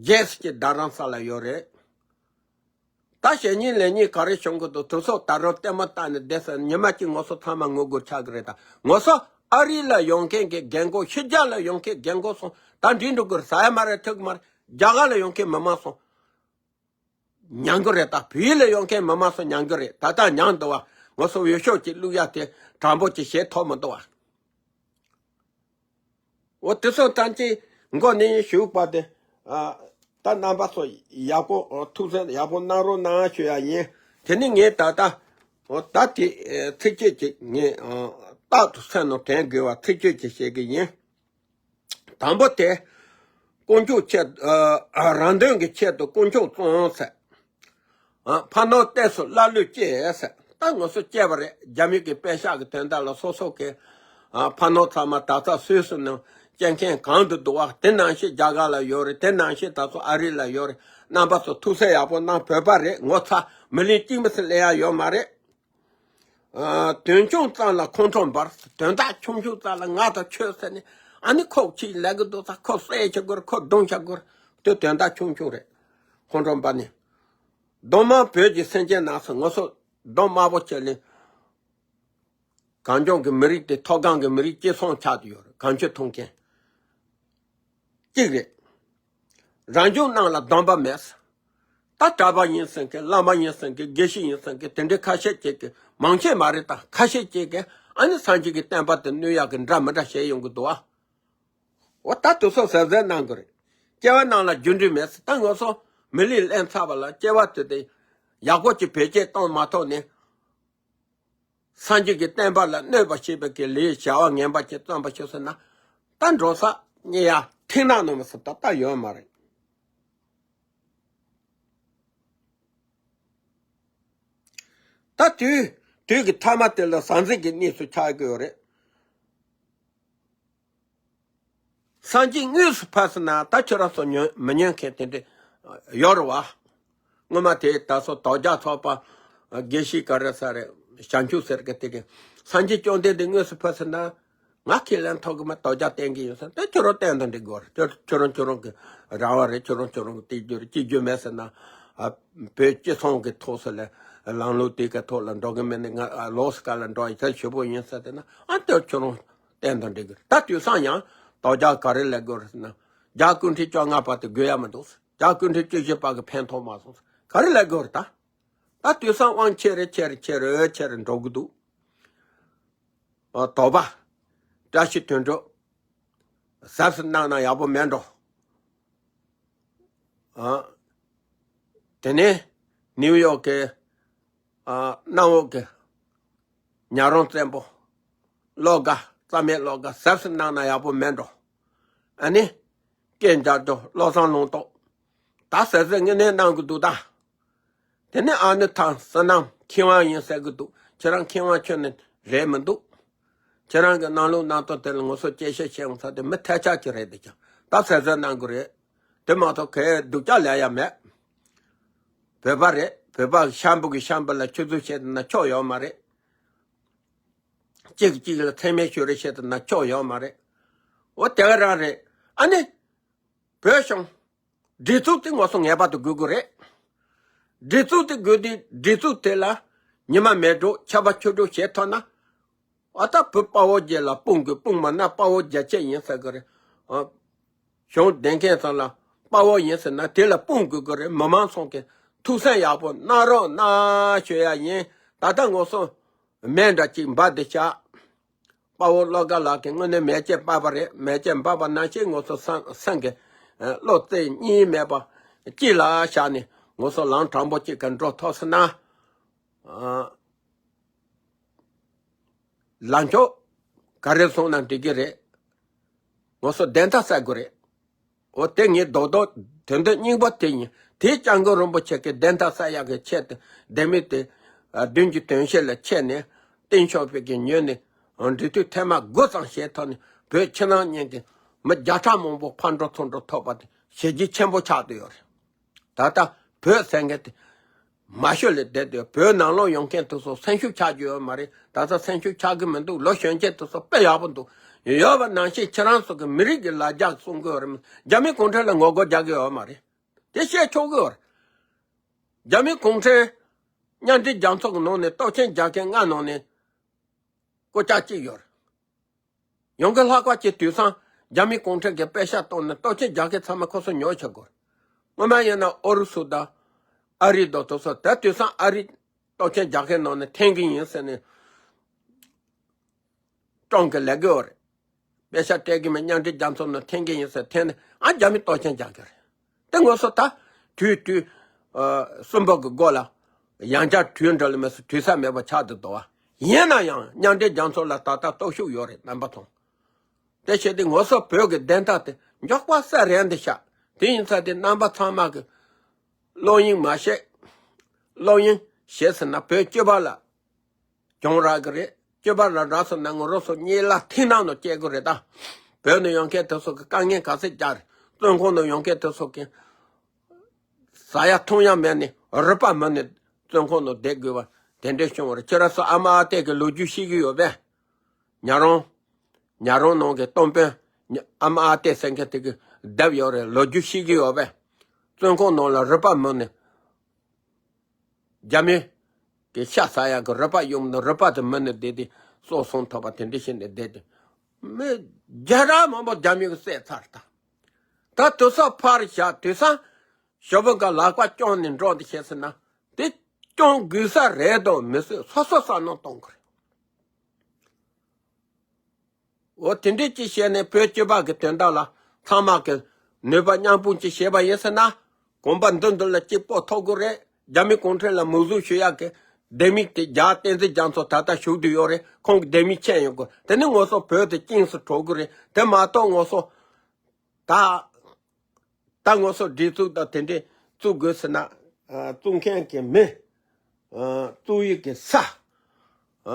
རྒྱས་སུ་ཀྱི་རྡ་རམ་ས་ལ་ཡོད་རེད། ད་བཤད་ཉིན་ལས་ཉིན་ག་རེ་བྱུང་གི་འདུག་དུས་ཚོད་ད་རུང་ལྟད་མོ་ལྟ་ནས་བསྡད་ཟེར་ཉི་མ་གཅིག་ངོ་སོ་ཚང་མ་ངུ་དགོས་ཆགས་ཀྱི་རེད་ད། ངོ་སོ་ཨ་རི་ལ་ཡོང་མཁན་གྱི་རྒན་རྒོན་ཕྱི་རྒྱལ་ལ་ཡོང་མཁན་རྒན་རྒོན་སོང་ད་འགྲིག་འགྲོ་གི་རེད་ཟ་ཡ་མ་རེད་ཐུབ་ཀྱི་མ་རེད། རྒྱ་གར་ལ་ཡོང་མཁན་མི་མང་སོང་། མྱང་གི་རེད་ད། བོད་ཡིག་ལ་ཡོང་མཁན་མི་མང་སོང་མྱང་གི་རེད་ད། ད་མྱང་འདུག་བ། ངོ་སོ་འོས་ཤོག་ཅིག་བླུག་ཡ་དེ་དྲང་པོ་ཅིག་བྱེད་ཐུབ་མི་འདུག་བ། འོ་དེ་ཚོ་ཐམས་ཅད་མགོ་ནས་ཞུགས་པ་དེ་ཨ་ ད་རྣམ་པ་ཚོ་ཡག་པོ་ཨོ་ཐུགས་སེམས་ཡག་པོ་གནང་རོགས་གནང་ཞུ་ཡ་ཡིན། དེ་ནི་ངས་ད་ལྟ་ཨོ་ད་དེ་ཨེ་ཚིགས་བཅད་ཅིག་ངས་ཨོ་རྟག་ཏུ་སེམས་ནང་དྲན་དགོས་པ་ཚིགས་བཅད་ཅིག་བཤད་གི་ཡིན། དང་པོ་དེ། དཀོན་མཆོག་ཆེད་ཨ་རང་དོན་གྱི་ཆེད་དུ་དཀོན་མཆོག་བཙོང་ཟེར། ཨ་ཕ་ནོར་ལྟས་སུ་ཀླ་ཀློས་སྐྱེས་ཟེར། ད་ང་ཚོ་སྐྱེས་པ་རེད། རྒྱ་མི་གི་པད་ཤག་གི་དོན་དག་ལ་སོ་སོ་གི་ཨ་ཕ་ནོར་ཚང་མ་ད་ཚ་སུད་སི་ནང་སྐྱེ་མཁན་གང་དུ་འདུག་བ། དེ་ནང་བཞིན་རྒྱ་གར་ལ་ཡོད་རེད། དེ་ནང་བཞིན་ད་ཚོ་ཨ་རི་ལ་ཡོད་རེད། རྣམ་པ་ཚོ་ཐུགས་སེམས་ཡག་པོ་གནང་། བོད་པ་རེད། ངོ་ཚ་མི་ལིང་གཅིག་མི་སྲིད་ལེན་ཡ་ཡོད་མ་རེད། ཨ་དོན་ཆུང་ཙམ་ལ་ཁོང་ཁྲོ་འབར། དོན་དག་ཆུང་ཆུང་ཙམ་ལ་ང་དང་ཁྱོད་ཟེར་ནས་ཨ་ནི་ཁོ་ཕྱིས་ལས་ཀྱི་འདུག་ས། ཁོ་བསད་བྱ་དགོས་རེད། ཁོ་རྡུང་བྱ་དགོས་རེད། དེ་དོན་དག་ཆུང་ཆུང་རེད། ཁོང་ཁྲོ་འབར་ནས། མདོ་མང་བོད་ཀྱི་སེམས་ཅན་ནང་སོ་ངོ་སོ་གདོང་དམར་པོ་བྱས་ནས་གངས་ལྗོངས་ཀྱི་མི་རིགས་དེ་མཐོ་སྒང་གི་མི་རིགས་གཅིག་མཚུངས་ཆགས་ཏེ་ཡོད་རེད། གངས་ཆུ་འཐུང་མཁན་གཅིག་རེད། རང་བྱུང་ནང་ལ་སྡོམ་པ་མེད། ད་གྲྭ་པ་ཡིན་ཟེར་མཁན། བླ་མ་ཡིན་ཟེར་མཁན། དགེ་བཤེས་ཡིན་ཟེར་མཁན། དེ་འདྲའི་ཁ་ཤས་ཅིག་གིས། མང་ཆེ་མ་རེད། ད་ཁ་ཤས་ཅིག་གིས་ཨ་ནི་སངས་རྒྱས་ཀྱི་བསྟན་པ་དེ་གནོད་ཡག་གི་འདྲ་མི་འདྲ་བྱས་ཡོང་གི་འདུག་ཨ། འོ་ད་དེ་ཚོ་གཟབ་གཟབ་གནང་དགོས་རེད། སྐྱེ་བ་ནང་ལ་རྒྱུ་འབྲས་མེད་ཟེར། ད་ང་ཚོ་མི་ལུས་ལེན་ཚར་བ་ལ་སྐྱེ་བ་དེ་དེ་ཡག་པོ་ཅིག་བེད་སྤྱོད་གཏོང་མ་ཐུབ་ནས། སངས་རྒྱས་ཀྱི་བསྟན་པ་ལ་གནོད་པ་བྱེད་པའི་གི་ལས་བྱ་བ་ངན་པ་ཅིག་བརྩམས་པ་ཞིག་ཟེར་ན། ད་འགྲོ་ས་རྙེད་ཡ་མཐིང་ནག་ནང་མ་ཟེར་ད་ལྟ་ཡོད་མ་རེད། ད་དུས་དུས་ཀྱི་ཐ་མ་དེ་ལ་ཟང་ཟིང་གི་གནས་སུ་ཆགས་ཀྱི་ཡོད་རེད། སངས་རྒྱས་དངོས་སུ་ཕེབས་ཟེར་ན་ད་ཁྱོད་རང་ཚོ་ཉོན་མི་ཉན་མཁན་དེ་འདྲ་ཡོད་རེད་བ། སྔོན་མ་དེ་ད་སོ་དོལ་རྒྱལ་ཚོགས་པ་དགེ་བཤེས་ག་རེ་ཟེར་རེད། བྱང་ཆུབ་ཟེར་གི་དེ་གི་སངས་རྒྱས་བཅོམ་ལྡན་འདས་དངོས་སུ་ཕེབས་ཟེར་ན། ང་ཁས་ལེན་ཐོབ་གི་མ། དོལ་རྒྱལ་བསྟེན་གི་ཡིན་ཟེར། དེ་ཁྱོད་རང་བསྟེན་དང་འགྲིག་གི་རེད། ཁྱོད་ཁྱོད་རང་ཁྱོད་རང་གི་རང་དབང་རེད། ཁྱོད་རང་ཁྱོད་རང་གི་བསྟེན་རྒྱུ་རེད། སྐྱེ་རྒྱུ་མེད་ཟེར་ན། ཨ་བོད་སྤྱི་ཚོགས་ཀྱི་ཐོག་སོ་ལ་ལམ་ལུགས་དེ་གི་ཐོག་ལ་འགྲོ་གི་མེད་ནི། ང་ལོགས་སུ་ག་ལ་འགྲོ་ཡི་ད་ཞུ་བོ་ཡིན་ཟེར་དེ་ན། ཨ་དེ་ཁྱོད་རང་བསྟེན་དང་འགྲིག་གི་རེད། ད་དུས་སང་ཡང་དོལ་རྒྱལ་ག་རེ་ལས་དགོས་རེད་ཟེར་ན། རྒྱལ་སྐུ་ཕྲེང་བཅོ་ལྔ་པ་དེ་དགོས་ཡ་མི་འདུག། རྒྱལ་སྐུ་ཕྲེང་བཅུ་བཞི་པ་གི་ཕན་ཐོགས་མ་སོང་། ག་རེ་ལས་དགོས་རེད་ད། ད་དུས་སང་དབང་ཆེ་རེ་ཆེ་རེ་ཆེ་རེ་ཆེ་རེ་འགྲོ་གི་འདུག། ཨ་དོལ་པ། བཀྲ་ཤིས་དོན་གྲུབ། གཟབ་གཟབ་གནང་ན་ཡག་པོ་མེད་འགྲོ། ཨ། དེ་ནས་ནིའུ་ཡོག་གི་ཨ་གནམ་འོག་གི་ཉ་རོང་བཙན་པོ། བློ་དགའ། རྩ་མེད་བློ་དགའ། གཟབ་གཟབ་གནང་ན་ཡག་པོ་མེད་འགྲོ། ཨ་ནི། སྐད་འཇགས་འགྲོ། བློ་བཟང་ལུང་རྟོགས། ད་གཟབ་གཟབ་དངོས་གནས་གནང་གི་འདུག་ད། དེ་ནས་ཨ་ནི་ཐང་བསོད་ནམས་མཁས་དབང་ཡིན་ཟེར་གི་འདུག། ཁྱེད་རང་མཁས་དབང་ཁྱོན་ནས་རེད་མི་འདུག། ཁྱེད་རང་གི་གནང་ལུགས་གནང་སྟངས་དེ་ལ་ང་ཚོ་དཔྱད་ཞིབ་བྱེད་འོང་ས་དེ་མི་ཐལ་ཆགས་ཀྱི་རེད། དེ་ཀྱང་ད་གཟབ་གཟབ་གནང་དགོས་རེད། དེ་མ་གཏོགས་གའི་སྡུག་ཅག་ལས་ཡ་མེད། བོད་པ་རེད། བོད་པ་གི་ཤམ་བུ་གི་ཤམ་བུ་ལ་ཆུ་བཙུགས་བྱེད་དུ་ན་ཆོག་ཡོད་མ་རེད། གཅིག་གིས་གཅིག་ལ་མཚན་སྨད་ཤོད་རེས་བྱེད་དུ་ན་ཆོག་ཡོད་མ་རེད། འོ་དེ་ག་རང་རེད། ཨ་ནི། བོད་གཞུང་། སྒྲིག་འཛུགས་དེ་ངོ་སོ་ངེས་པར་དུ་དགོས་ཀྱི་རེད། སྒྲིག་འཛུགས་དེ་དགོས་དུས་སྒྲིག་འཛུགས་དེ་ལ་ཉི་མ་མེ་དྲོ་ཆར་པ་ཆུ་དྲོ་བྱེད་ཐུབ་ན། ཨ་ད་བོད་དཔའ་བོ་རྒྱལ་ལ་དཔུང་དགོས། དཔུང་མ་ན་དཔའ་བོ་རྒྱལ་ཆེ་ཡིན་ཟེར་གི་རེད། ཨ། གཞུང་འདེམས་མཁན་ཚང་ལ་དཔའ་བོ་ཡིན་ཟེར་ན་དེ་ལ་དཔུང་དགོས་ཀྱི་རེད། མི་མང་ཚང་གི་ཐུགས་སེམས་ཡག་པོ་གནང་རོགས་གནང་ཞུ་ཡ་ཡིན། ད་ལྟ་ངོ་སོ་མེ་འདྲ་གཅིག་འབར་བསྡད་ཤག། དཔའ་བོ་བློ་དགའ་ལགས་ཀྱིས་དངོས་གནས་མེ་ལྕེ་འབར་བ་རེད། མེ་ལྕེ་འབར་བ་ནང་བཞིན་ངོ་སོ་སེམས་སེམས་ཀྱི་བློ་རྩེ་གཉིས་མེད་པ་གཅིག་ལ་བཞག་ནས་ངོ་སོ་ལམ་དྲང་པོ་གཅིག་ག་འགྲོ་ཐུབ་སོང་ན། ལམ་ཕྱོགས་ག་རེ་སོང་ན་འགྲིག་གི་རེད། ངོ་སོ་བདེན་མཐའ་གསལ་དགོས་རེད། འོ་དེ་ངས་རྡོག་རྡོག་དོན་དུ་སྙིང་པོ་དེ་ཡིན། དེའི་སྐྱབས་མགོན་རིན་པོ་ཆེ་གི་བདེན་མཐའ་གསལ་ཡག་གི་ཆེད་དུ་ལྡེ་མིག་དེ་བདུན་གྱི་དོན་བཤད་ལ་ཆས་ནས་བསྟན་ཆོག་པའི་གི་ཉོས་ནས་འབྲི་དུས་ཐེངས་མ་དགུ་ཙམ་བྱས་ཐོག་ནས་བོད་ཕྱི་ནང་གཉིས་ཀྱི་མི་བརྒྱ་ཕྲག་མང་པོ་ཕར་འགྲོ་ཚུར་འགྲོ་ཐུབ་པ་དེ་བྱས་རྗེས་ཆེན་པོ་ཆགས་བསྡད་ཡོད་རེད། ད་ལྟ་བོད་ཟེར་མཁན་དེ་མ་ཤོད་ལས་བསྡད་དུས་བོད་ནང་ལོགས་ཡོང་མཁན་དེ་ཚོ་སེམས་ཤུགས་ཆག་རྒྱུ་ཡོད་མ་རེད། ད་ལྟ་སེམས་ཤུགས་ཆག་གི་མི་འདུག། ལོ་གཞོན་སྐྱེས་དེ་ཚོ་དཔེ་ཡག་པོ་འདུག། ཡོད་པ་ནང་བཞིན་ཁྱེད་རང་ཚོ་གི་མི་རིགས་ཀྱི་ལ་རྒྱ་གསུང་གི་ཡོད་རེད། རྒྱ་མི་གུང་ཁྲན་ལ་ངོ་རྒོལ་རྒྱག་གི་ཡོད་མ་རེད། དེ་བཤད་ཆོག་གི་ཡོད་རེད། རྒྱ་མི་གུང་ཁྲན་མཉམ་འབྲེལ་རྒྱལ་ཚོགས་ཀྱི་ནང་ནས་སྟོབས་ཆེན་རྒྱལ་ཁབ་ལྔ་ནང་ནས་སྐོར་ལྕག་གཅིག་ཡོད་རེད། ཡོང་གི་ལྷག་པ་ཅིག་དུས་སང་རྒྱ་མི་གུང་ཁྲན་གྱི་པད་ཤག་བཏང་ནས་སྟོབས་ཆེན་རྒྱལ་ཁབ་ཚང་མ་ཁོ་ཚོ་ཉོ་བྱེད་དགོས། སྔོན་མ་ཡིན་ན་ཨུ་རུ་སུ་དང་ཨ་རི་དང་དེ་ཚོ་ད་དུས་སང་ཨ་རི་སྟོབས་ཆེན་རྒྱལ་ཁབ་ནང་ནས་འཐེན་གི་ཡིན་ཟེར་ནས་ཀྲོང་གི་ལས་ཀའི་འོག་རེད། པད་ཤག་སྤྲད་གི་མེད། མཉམ་འབྲེལ་རྒྱལ་ཚོགས་ནང་འཐེན་གི་ཡིན་ཟེར་འཐེན་ནས་ཨ་རྒྱ་མི་སྟོབས་ཆེན་རྒྱག་གི་རེད། དེ་ངོ་སོ་ད་དུས་དུས་ཨ་གསུམ་པ་གི་སྒོ་ལ་ཡང་བསྐྱར་དུས་འདྲ་ལ་མེད་སུ་དུས་ས་མེད་པ་ཆགས་འདུག་དོ་བ། ཡིན་ན་ཡང་མཉམ་འབྲེལ་རྒྱལ་ཚོགས་ལ་ད་ལྟ་སྟོབས་ཤུགས་ཡོད་རེད། རྣམ་པ་ཚོ། དེ་བྱས་ཏེ་ངོ་སོ་བོད་ཀྱི་བདེན་མཐའ་དེ་མགྱོགས་པ་སེ་རན་དེ་ཤག་དེ་ཡིན་ཙང་དེ་རྣམ་པ་ཚང་མ་གི་སློབ་གཉེར་མ་བྱེད། སློབ་གཉེར་བྱེད་ཟེར་ན་བོད་སྤྱི་པ་ལ་གྱོང་རག་གི་རེད། སྤྱི་པ་ལ་རག་སོང་ན་ངོ་རོ་སོ་གཉིས་ལ་ཐིག་ནང་ནང་སྐྱེལ་དགོས་རེད་ད། བོད་ནང་ཡོང་མཁན་དེ་ཚོ་གི་དཀའ་ངལ་ག་ཚོད་རྒྱག་རེད། བཙོན་ཁང་ནང་ཡོང་མཁན་དེ་ཚོ་གི་ཟ་ཡ་འཐུང་ཡ་མེད་ནས་རུས་པ་མུན་ནས་བཙོན་ཁང་ནང་བསྡད་དགོས་པ་དེ་འདྲ་བྱུང་བ་རེད། ཁྱེད་རང་ཚོ་ཨ་མ་ཨ་ཏེ་གི་ལོ་རྒྱུས་ཤེས་ཀྱི་ཡོད་པས། ཉ་རོང་། ཉ་རོང་ནང་གི་སྟོང་དཔོན། ཉ་ཨ་མ་ཨ་ཏེ་ཟེར་མཁན་དེ་གི་བསྡད་ཡོད་རེད། ལོ་རྒྱུས་ཤེས་ཀྱི་ཡོད་པས། བཙོན་ཁང་ནང་ལ་རུས་པ་མུན་ནས། རྒྱ་མི་གི་ཤ་ཟ་ཡག་གི་རུས་པ་ཡོང་ནི་རུས་པ་དེ་མུན་ནས་བསྡད་དེ་སྲོག་ཟུངས་ཐོབ་པ་དེ་འདྲ་བྱས་ནས་བསྡད་དེ། མི་བརྒྱ་ཕྲག་མང་པོ་རྒྱ་མི་གིས་བསད་ཚར་ད། ད་དུས་ཚོད་ཕར་བཞག་དུས་སང་ཞོ་བོ་ག་ལག་པ་བརྐྱངས་ནས་འགྲོ་འདི་བྱས་ཟེར་ན་དེ་བརྐྱང་དགོས་ས་རེད་དོ་མི་སྲིད་སོ་སོ་བསམ་བློ་གཏོང་དགོས་རེད། འོ་དེ་འདྲས་ཅིག་བྱས་ནས་བོད་སྤྱི་པ་གི་དོན་དག་ལ་ཚང་མ་གི་ནུས་པ་མཉམ་སྤུངས་ཅིག་བྱས་པ་ཡིན་ཟེར་ན། གོམ་པ་འདི་འདི་ལ་གཅིག་སྤོ་ཐུབ་དགོས་རེད། རྒྱ་མི་གུང་ཁྲན་ལ་མུ་བཟུང་ཞུ་ཡག་གི་ལྡེ་མིག་དེ་རྒྱ་བསྟན་འཛིན་རྒྱ་མཚོ་ད་ལྟ་བཞུགས་བསྡད་ཡོད་རེད། ཁོང་གི་ལྡེ་མིག་མཁྱེན་ཡོང་དགོས། དེ་ནི་ངོ་སོ་བོད་དེ་དཀྱིལ་སུ་གྲོལ་དགོས་རེད། དེ་མ་གཏོགས་ངོ་སོ་ད། ད་ངོ་སོ་སྒྲིག་འཛུགས་དང་དེ་འདྲས་བཙུགས་དགོས་ཟེར་ན། ཨ་བཙུགས་མཁན་གྱི་མི། ཨ་བཙུགས་ཡུལ་གྱི་ས། ཨ་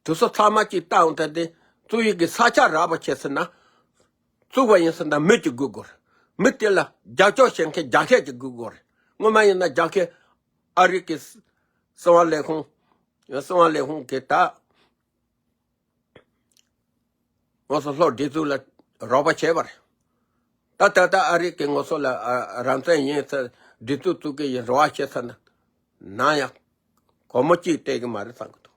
དུས་ཚོད་ཚང་མ་གཅིག་བལྟ་འོང་ད་དེ་བཙུགས་ཡུལ་གྱི་ས་ཆ་རག་པ་བྱས་ཟེར་ན། བཙུགས་པ་ཡིན་ཟེར་ན་མི་གཅིག་དགོས་དགོས་རེད། མི་དེ་ལ་རྒྱབ་སྐྱོར་བྱེད་མཁན་རྒྱ་སྐད་ཅིག་དགོས་དགོས་རེད། སྔོན་མ་ཡིན་ན་རྒྱ་སྐད་ཨ་རི་གི་གསང་བ་ལས་ཁུངས། གསང་བ་ལས་ཁུངས་ཀྱི་ད། ངོ་སོ་ལྷོ་སྒྲིག་འཛུགས་ལ་རོགས་པ་བྱས་པ་རེད། ད་ད་ལྟ་ཨ་རི་གི་ངོ་སོ་ལ་ཨ་རང་བཙན་ཡིན་ཟེར་སྒྲིག་འཛུགས་བཙུགས་ཀྱི་ཡིན་རོགས་པ་བྱེད་ཟེར་ན། ནམ་ཡང་སྒོར་མོ་གཅིག་སྤྲད་ཀྱི་མ་རེད་བསམ་གྱི་འདུག་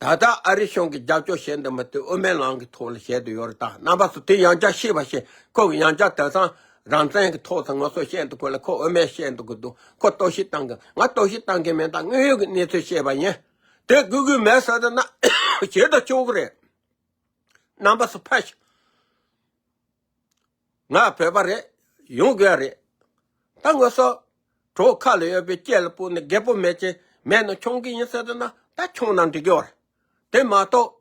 ད་ལྟ་ཨ་རི་གཞུང་གིས་རྒྱབ་སྐྱོར་བྱས་འདུག་མ་གཏོགས་དབུ་མའི་ལམ་གྱི་ཐོག་ལ་བྱས་འདུག་ཡོད་རེད། ད་རྣམ་པ་ཚོ་དེ་ཡང་བསྐྱར་ཤེས་པ་བྱེད། ཁོ་གི་ཡང་བསྐྱར་དེང་སང་རང་བཙན་གྱི་ཐོག་ཏུ་ངོ་སོ་བཤད་འདུག་ཁོ་ལ་ཁོ་དབུ་མའི་བཤད་འདུག་གི་འདུག་ཁོ་གཏོར་བཤིག་བཏང་གི། ང་གཏོར་བཤིག་བཏང་གི་མེད། ད་དངོས་ཡོད་ཀྱི་གནས་ཚུལ་བཤད་པ་ཡིན། དེ་དགོས་དགོས་མེད་ཟེར་ད་ན་བྱེད་དུ་ཆོག་གི་རེད། རྣམ་པ་ཚོ་ཕ་ཤི། ང་བོད་པ་རེད། ཡོང་དགོས་རེད། ད་ངོ་སོ་གྲོགས་ཁ་ལ་ཡོད་པའི་སྐེ་ལ་སྤུ་ནས་རྒད་པོ་མེད་ཅེས་མེད་ནོ་ཆུང་གི་ཡིན་ཟེར་ད་ན་ད་ཆུང་ན་འགྲིག་གི་ཡོད་རེད། དེ་མ་གཏོགས་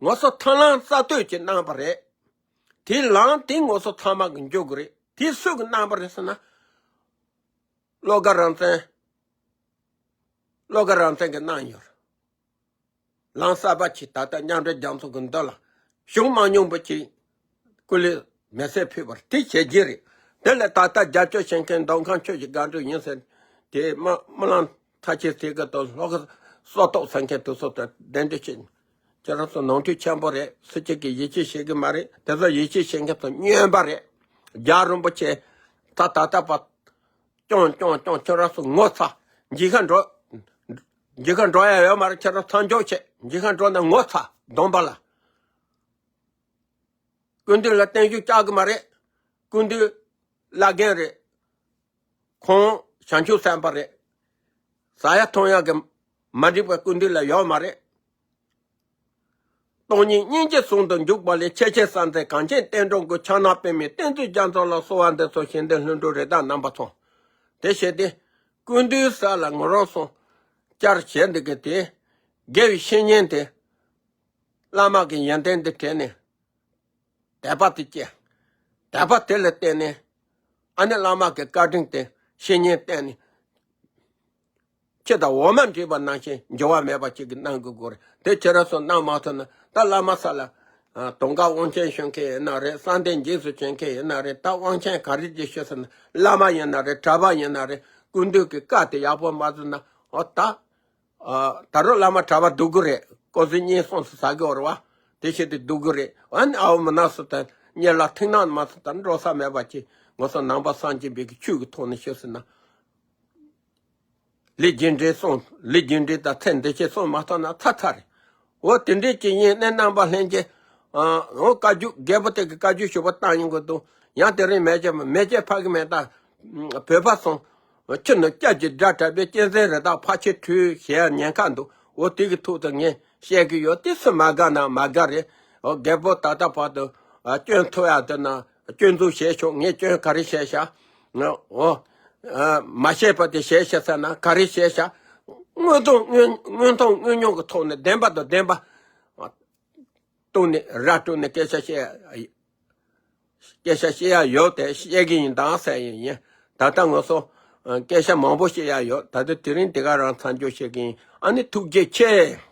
ངོ་སོ་ཐང་ལང་ས་སྟོད་ཀྱི་རྣམ་པ་རེད། དེ་ལང་དེ་ངོ་སོ་ཚང་མ་གི་འཇོག་གི་རེད། དེ་སུ་གི་རྣམ་པ་རེད་ཟེར་ན། བློ་དགའ་རང་བཙན། བློ་དགའ་རང་བཙན་གྱི་གནང་ཡོད། ལམ་གསར་པ་ཅིག་ད་ལྟ་མཉམ་འབྲེལ་རྒྱལ་ཚོགས་ཀྱི་མདུན་ལ་གཞུང་མང་ཉུང་པོ་ཅིག་སྐུ་ལས་མེ་སྲེག་ཕུལ་བར་དེ་བྱས་རྗེས་རེད། དེ་ལས་ད་ལྟ་རྒྱབ་སྐྱོར་བྱེད་མཁན་མདོ་ཁམས་ཆོས་ཀྱི་སྒང་དྲུག་ཡིན་ཟེར། དེ་སྨོན་སྨོན་ལམ་ཐ་ཆེ་ཟེར་གི་དང་ལྷོ་ཁ་སོ་ཏོག་ཟེར་མཁན་དེ་ཚོ་དང་གདན་འདྲེན་བྱེད། ཁྱེད་རང་ཚོ་ནོར་འཁྲུལ་ཆེན་པོ་རེད། སུ་གཅིག་གིས་ཡིད་ཆེས་བྱེད་གི་མ་རེད། དེ་ཚོ་ཡིད་ཆེས་བྱེད་མཁན་ཚོ་སྨྱོན་པ་རེད། རྒྱལ་བ་རིན་པོ་ཆེ་ད་ད་ལྟ་བར་སྐྱོང་སྐྱོང་སྐྱོང་ཁྱོད་རང་ཚོ་ངོ་ཚ། མཇལ་ཁ་འགྲོ། མཇལ་ཁ་འགྲོ་ཡ་ཡོད་མ་རེད། ཁྱེད་རང་མཚམས་འཇོག་བྱེད། མཇལ་ཁ་འགྲོ་ན་ངོ་ཚ་སྡོམ་པ་ལ། སྐུ་མདུན་ལ་བརྟན་བཞུགས་བཅར་གི་མ་རེད། སྐུ་མདུན་བླ་རྒན་རེད། ཁོང་བྱང་ཆུབ་སེམས་དཔའ་རེད། ཟ་ཡ་འཐུང་ཡ་གི་མ་འགྲིག་པ་སྐུ་མདུན་ལ་ཡོད་མ་རེད། སྟོང་ཉིད་སྙིང་རྗེ་ཟུང་དུ་འཇུག་པ་ལས། ཆེ་ཆེ་ས་འཛིན་གངས་ཅན་བསྟན་འགྲོ་མགོན། ཕྱག་ན་པདྨོ་བསྟན་འཛིན་རྒྱ་མཚོ་ལ། གསོལ་བ་འདེབས་སོ་ཞིང་འདེབས་ལྷུན་གྲུབ་རེ་དྭགས་རྣམ་པ་ཚོ། དེ་བྱས་ཏེ་སྐུ་མདུན་ས་ལ་ངོ་རོགས་སོང་བསྐྱར་བྱས་འདི་གི་དེ་དགེ་བའི་བཤེས་གཉེན་དེ་བླ་མ་གི་ཡོན་ཏན་འདི་དྲན་ནས། དད་པ་དེ་སྐྱེ། དད་པ་དེ་ལ་བརྟེན་ནས་ཨ་ནེ་བླ་མ་གི་བཀའ་དྲིན་དེ་བཤེས་གཉེན་བསྟེན་ནས་ཁྱི་དང་འོ་མ་འདྲེས་པ་ནང་བཞིན་འགྱུར་བ་མེད་པ་ཅིག་གི་གནང་དགོས་དགོས་རེད། དེ་ཁྱེད་རང་ཚོ་གནང་མ་ཐུབ་ན་ད་བླ་མ་ས་ལ་དུང་དཀར་དབང་ཆེན་ཞུ་མཁན་ཡིན་ན་རེད། གསང་བསྟན་རྗེས་སུ་བྱེད་མཁན་ཡིན་ན་རེད། ད་དབང་ཆེན་ག་རེ་ཅིག་ཞུ་ཟེར་ན་བླ་མ་ཡིན་ན་རེད། གྲྭ་པ་ཡིན་ན་རེད། སྐུ་མདུན་གྱི་བཀའ་དེ་ཡག་པོ་མ་བཟུང་ན་འོ་ད། ཨ། ད་རུང་བླ་མ་གྲྭ་པ་སྡུག་གི་རེད། སྐུ་གཟུགས་བརྙན་སོང་སུ་ཟ་གི་བར་བ། དེ་བྱས་ཏེ་སྡུག་གི་རེད། ཨ་ནི་ཨའོ་མི་ན་སུ་དང་གཉེར་ལ་ཐིག་ནག་མ་སུ་དང་འགྲོ་ས་མེད་པ་ཅིག་ངོ་སོ་ནང་པ་སངས་རྒྱས་པའི་གི་ཆོས་ཀྱི་ཐོག་ནས་ཤོད་ཟིན་ན། ལས་རྒྱུ་འབྲས་སོང་། ལས་རྒྱུ་འབྲས་དང་ཚེ་འདི་ཕྱི་སོང་མ་ཐོན་ན་ཚ་ཚ་རེད། འོ་དེ་འདྲས་ཅིག་ཡིན་ནས་རྣམ་པ་ལྷན་རྒྱས། ཨ། འོ་བཀའ་བརྒྱུད་རྒད་པོ་དེ་གི་བཀའ་བརྒྱུད་ཞུ་བ་བཏང་ཡོང་གི་འདུག་ཡང་དེ་རིང་མེ་ལྕེ་མེ་ལྕེ་ཕ་གི་མེ་ད། བོད་པ་སོང་། ཁྱི་ནི་སྐྱ་ཀྱི་དགྲ་དྲག་པའི་གཅན་གཟན་རི་དྭགས་ཕ་ཆེ་ཁྲུས་ཞེས་ཉེན་ཁ་འདུག་འོ་དེ་གི་ཐོག་ཏུ་ངས་བཤད་གི་ཡོད། དེ་སུ་མ་དགའ་ན་མ་དགའ་རེད། འོ་རྒད་པོ་ད་ལྟ་བར་དུ་ ཨ། སྐྱོན་ཐུག་ཡག་དེ་ན་སྐྱོན་འཛུགས་བྱས་ཆོག་ངས་སྐྱོན་ག་རེ་བྱས་ཤག་ང་འོ། ཨ། མ་བྱས་པ་དེ་བྱས་ཤག་ཟེར་ན་ག་རེ་བྱས་ཤག་དངོས་དང་དངོས་དངོས་མཐོང་དངོས་མྱོང་གི་ཐོག་ནས་བདེན་པ་དང་བདེན་པ་སྟོན་ནས་ར་སྤྲོད་ནས་སྐད་ཆ་བཤད། སྐད་ཆ་བཤད་ཡ་ཡོད་དེ་བཤད་གི་ཡིན་དང་ཟེར་ཡིན་ཡིན། ད་ལྟ་ང་ཚོ་ཨ། སྐད་ཆ་མང་པོ་བཤད་ཡ་ཡོད། ད་ལྟ་དེ་རིང་དེ་ག་རང་མཚམས་འཇོག་བྱེད་གི་ཡིན། ཨ་ནི་ཐུགས་རྗེ་ཆེ།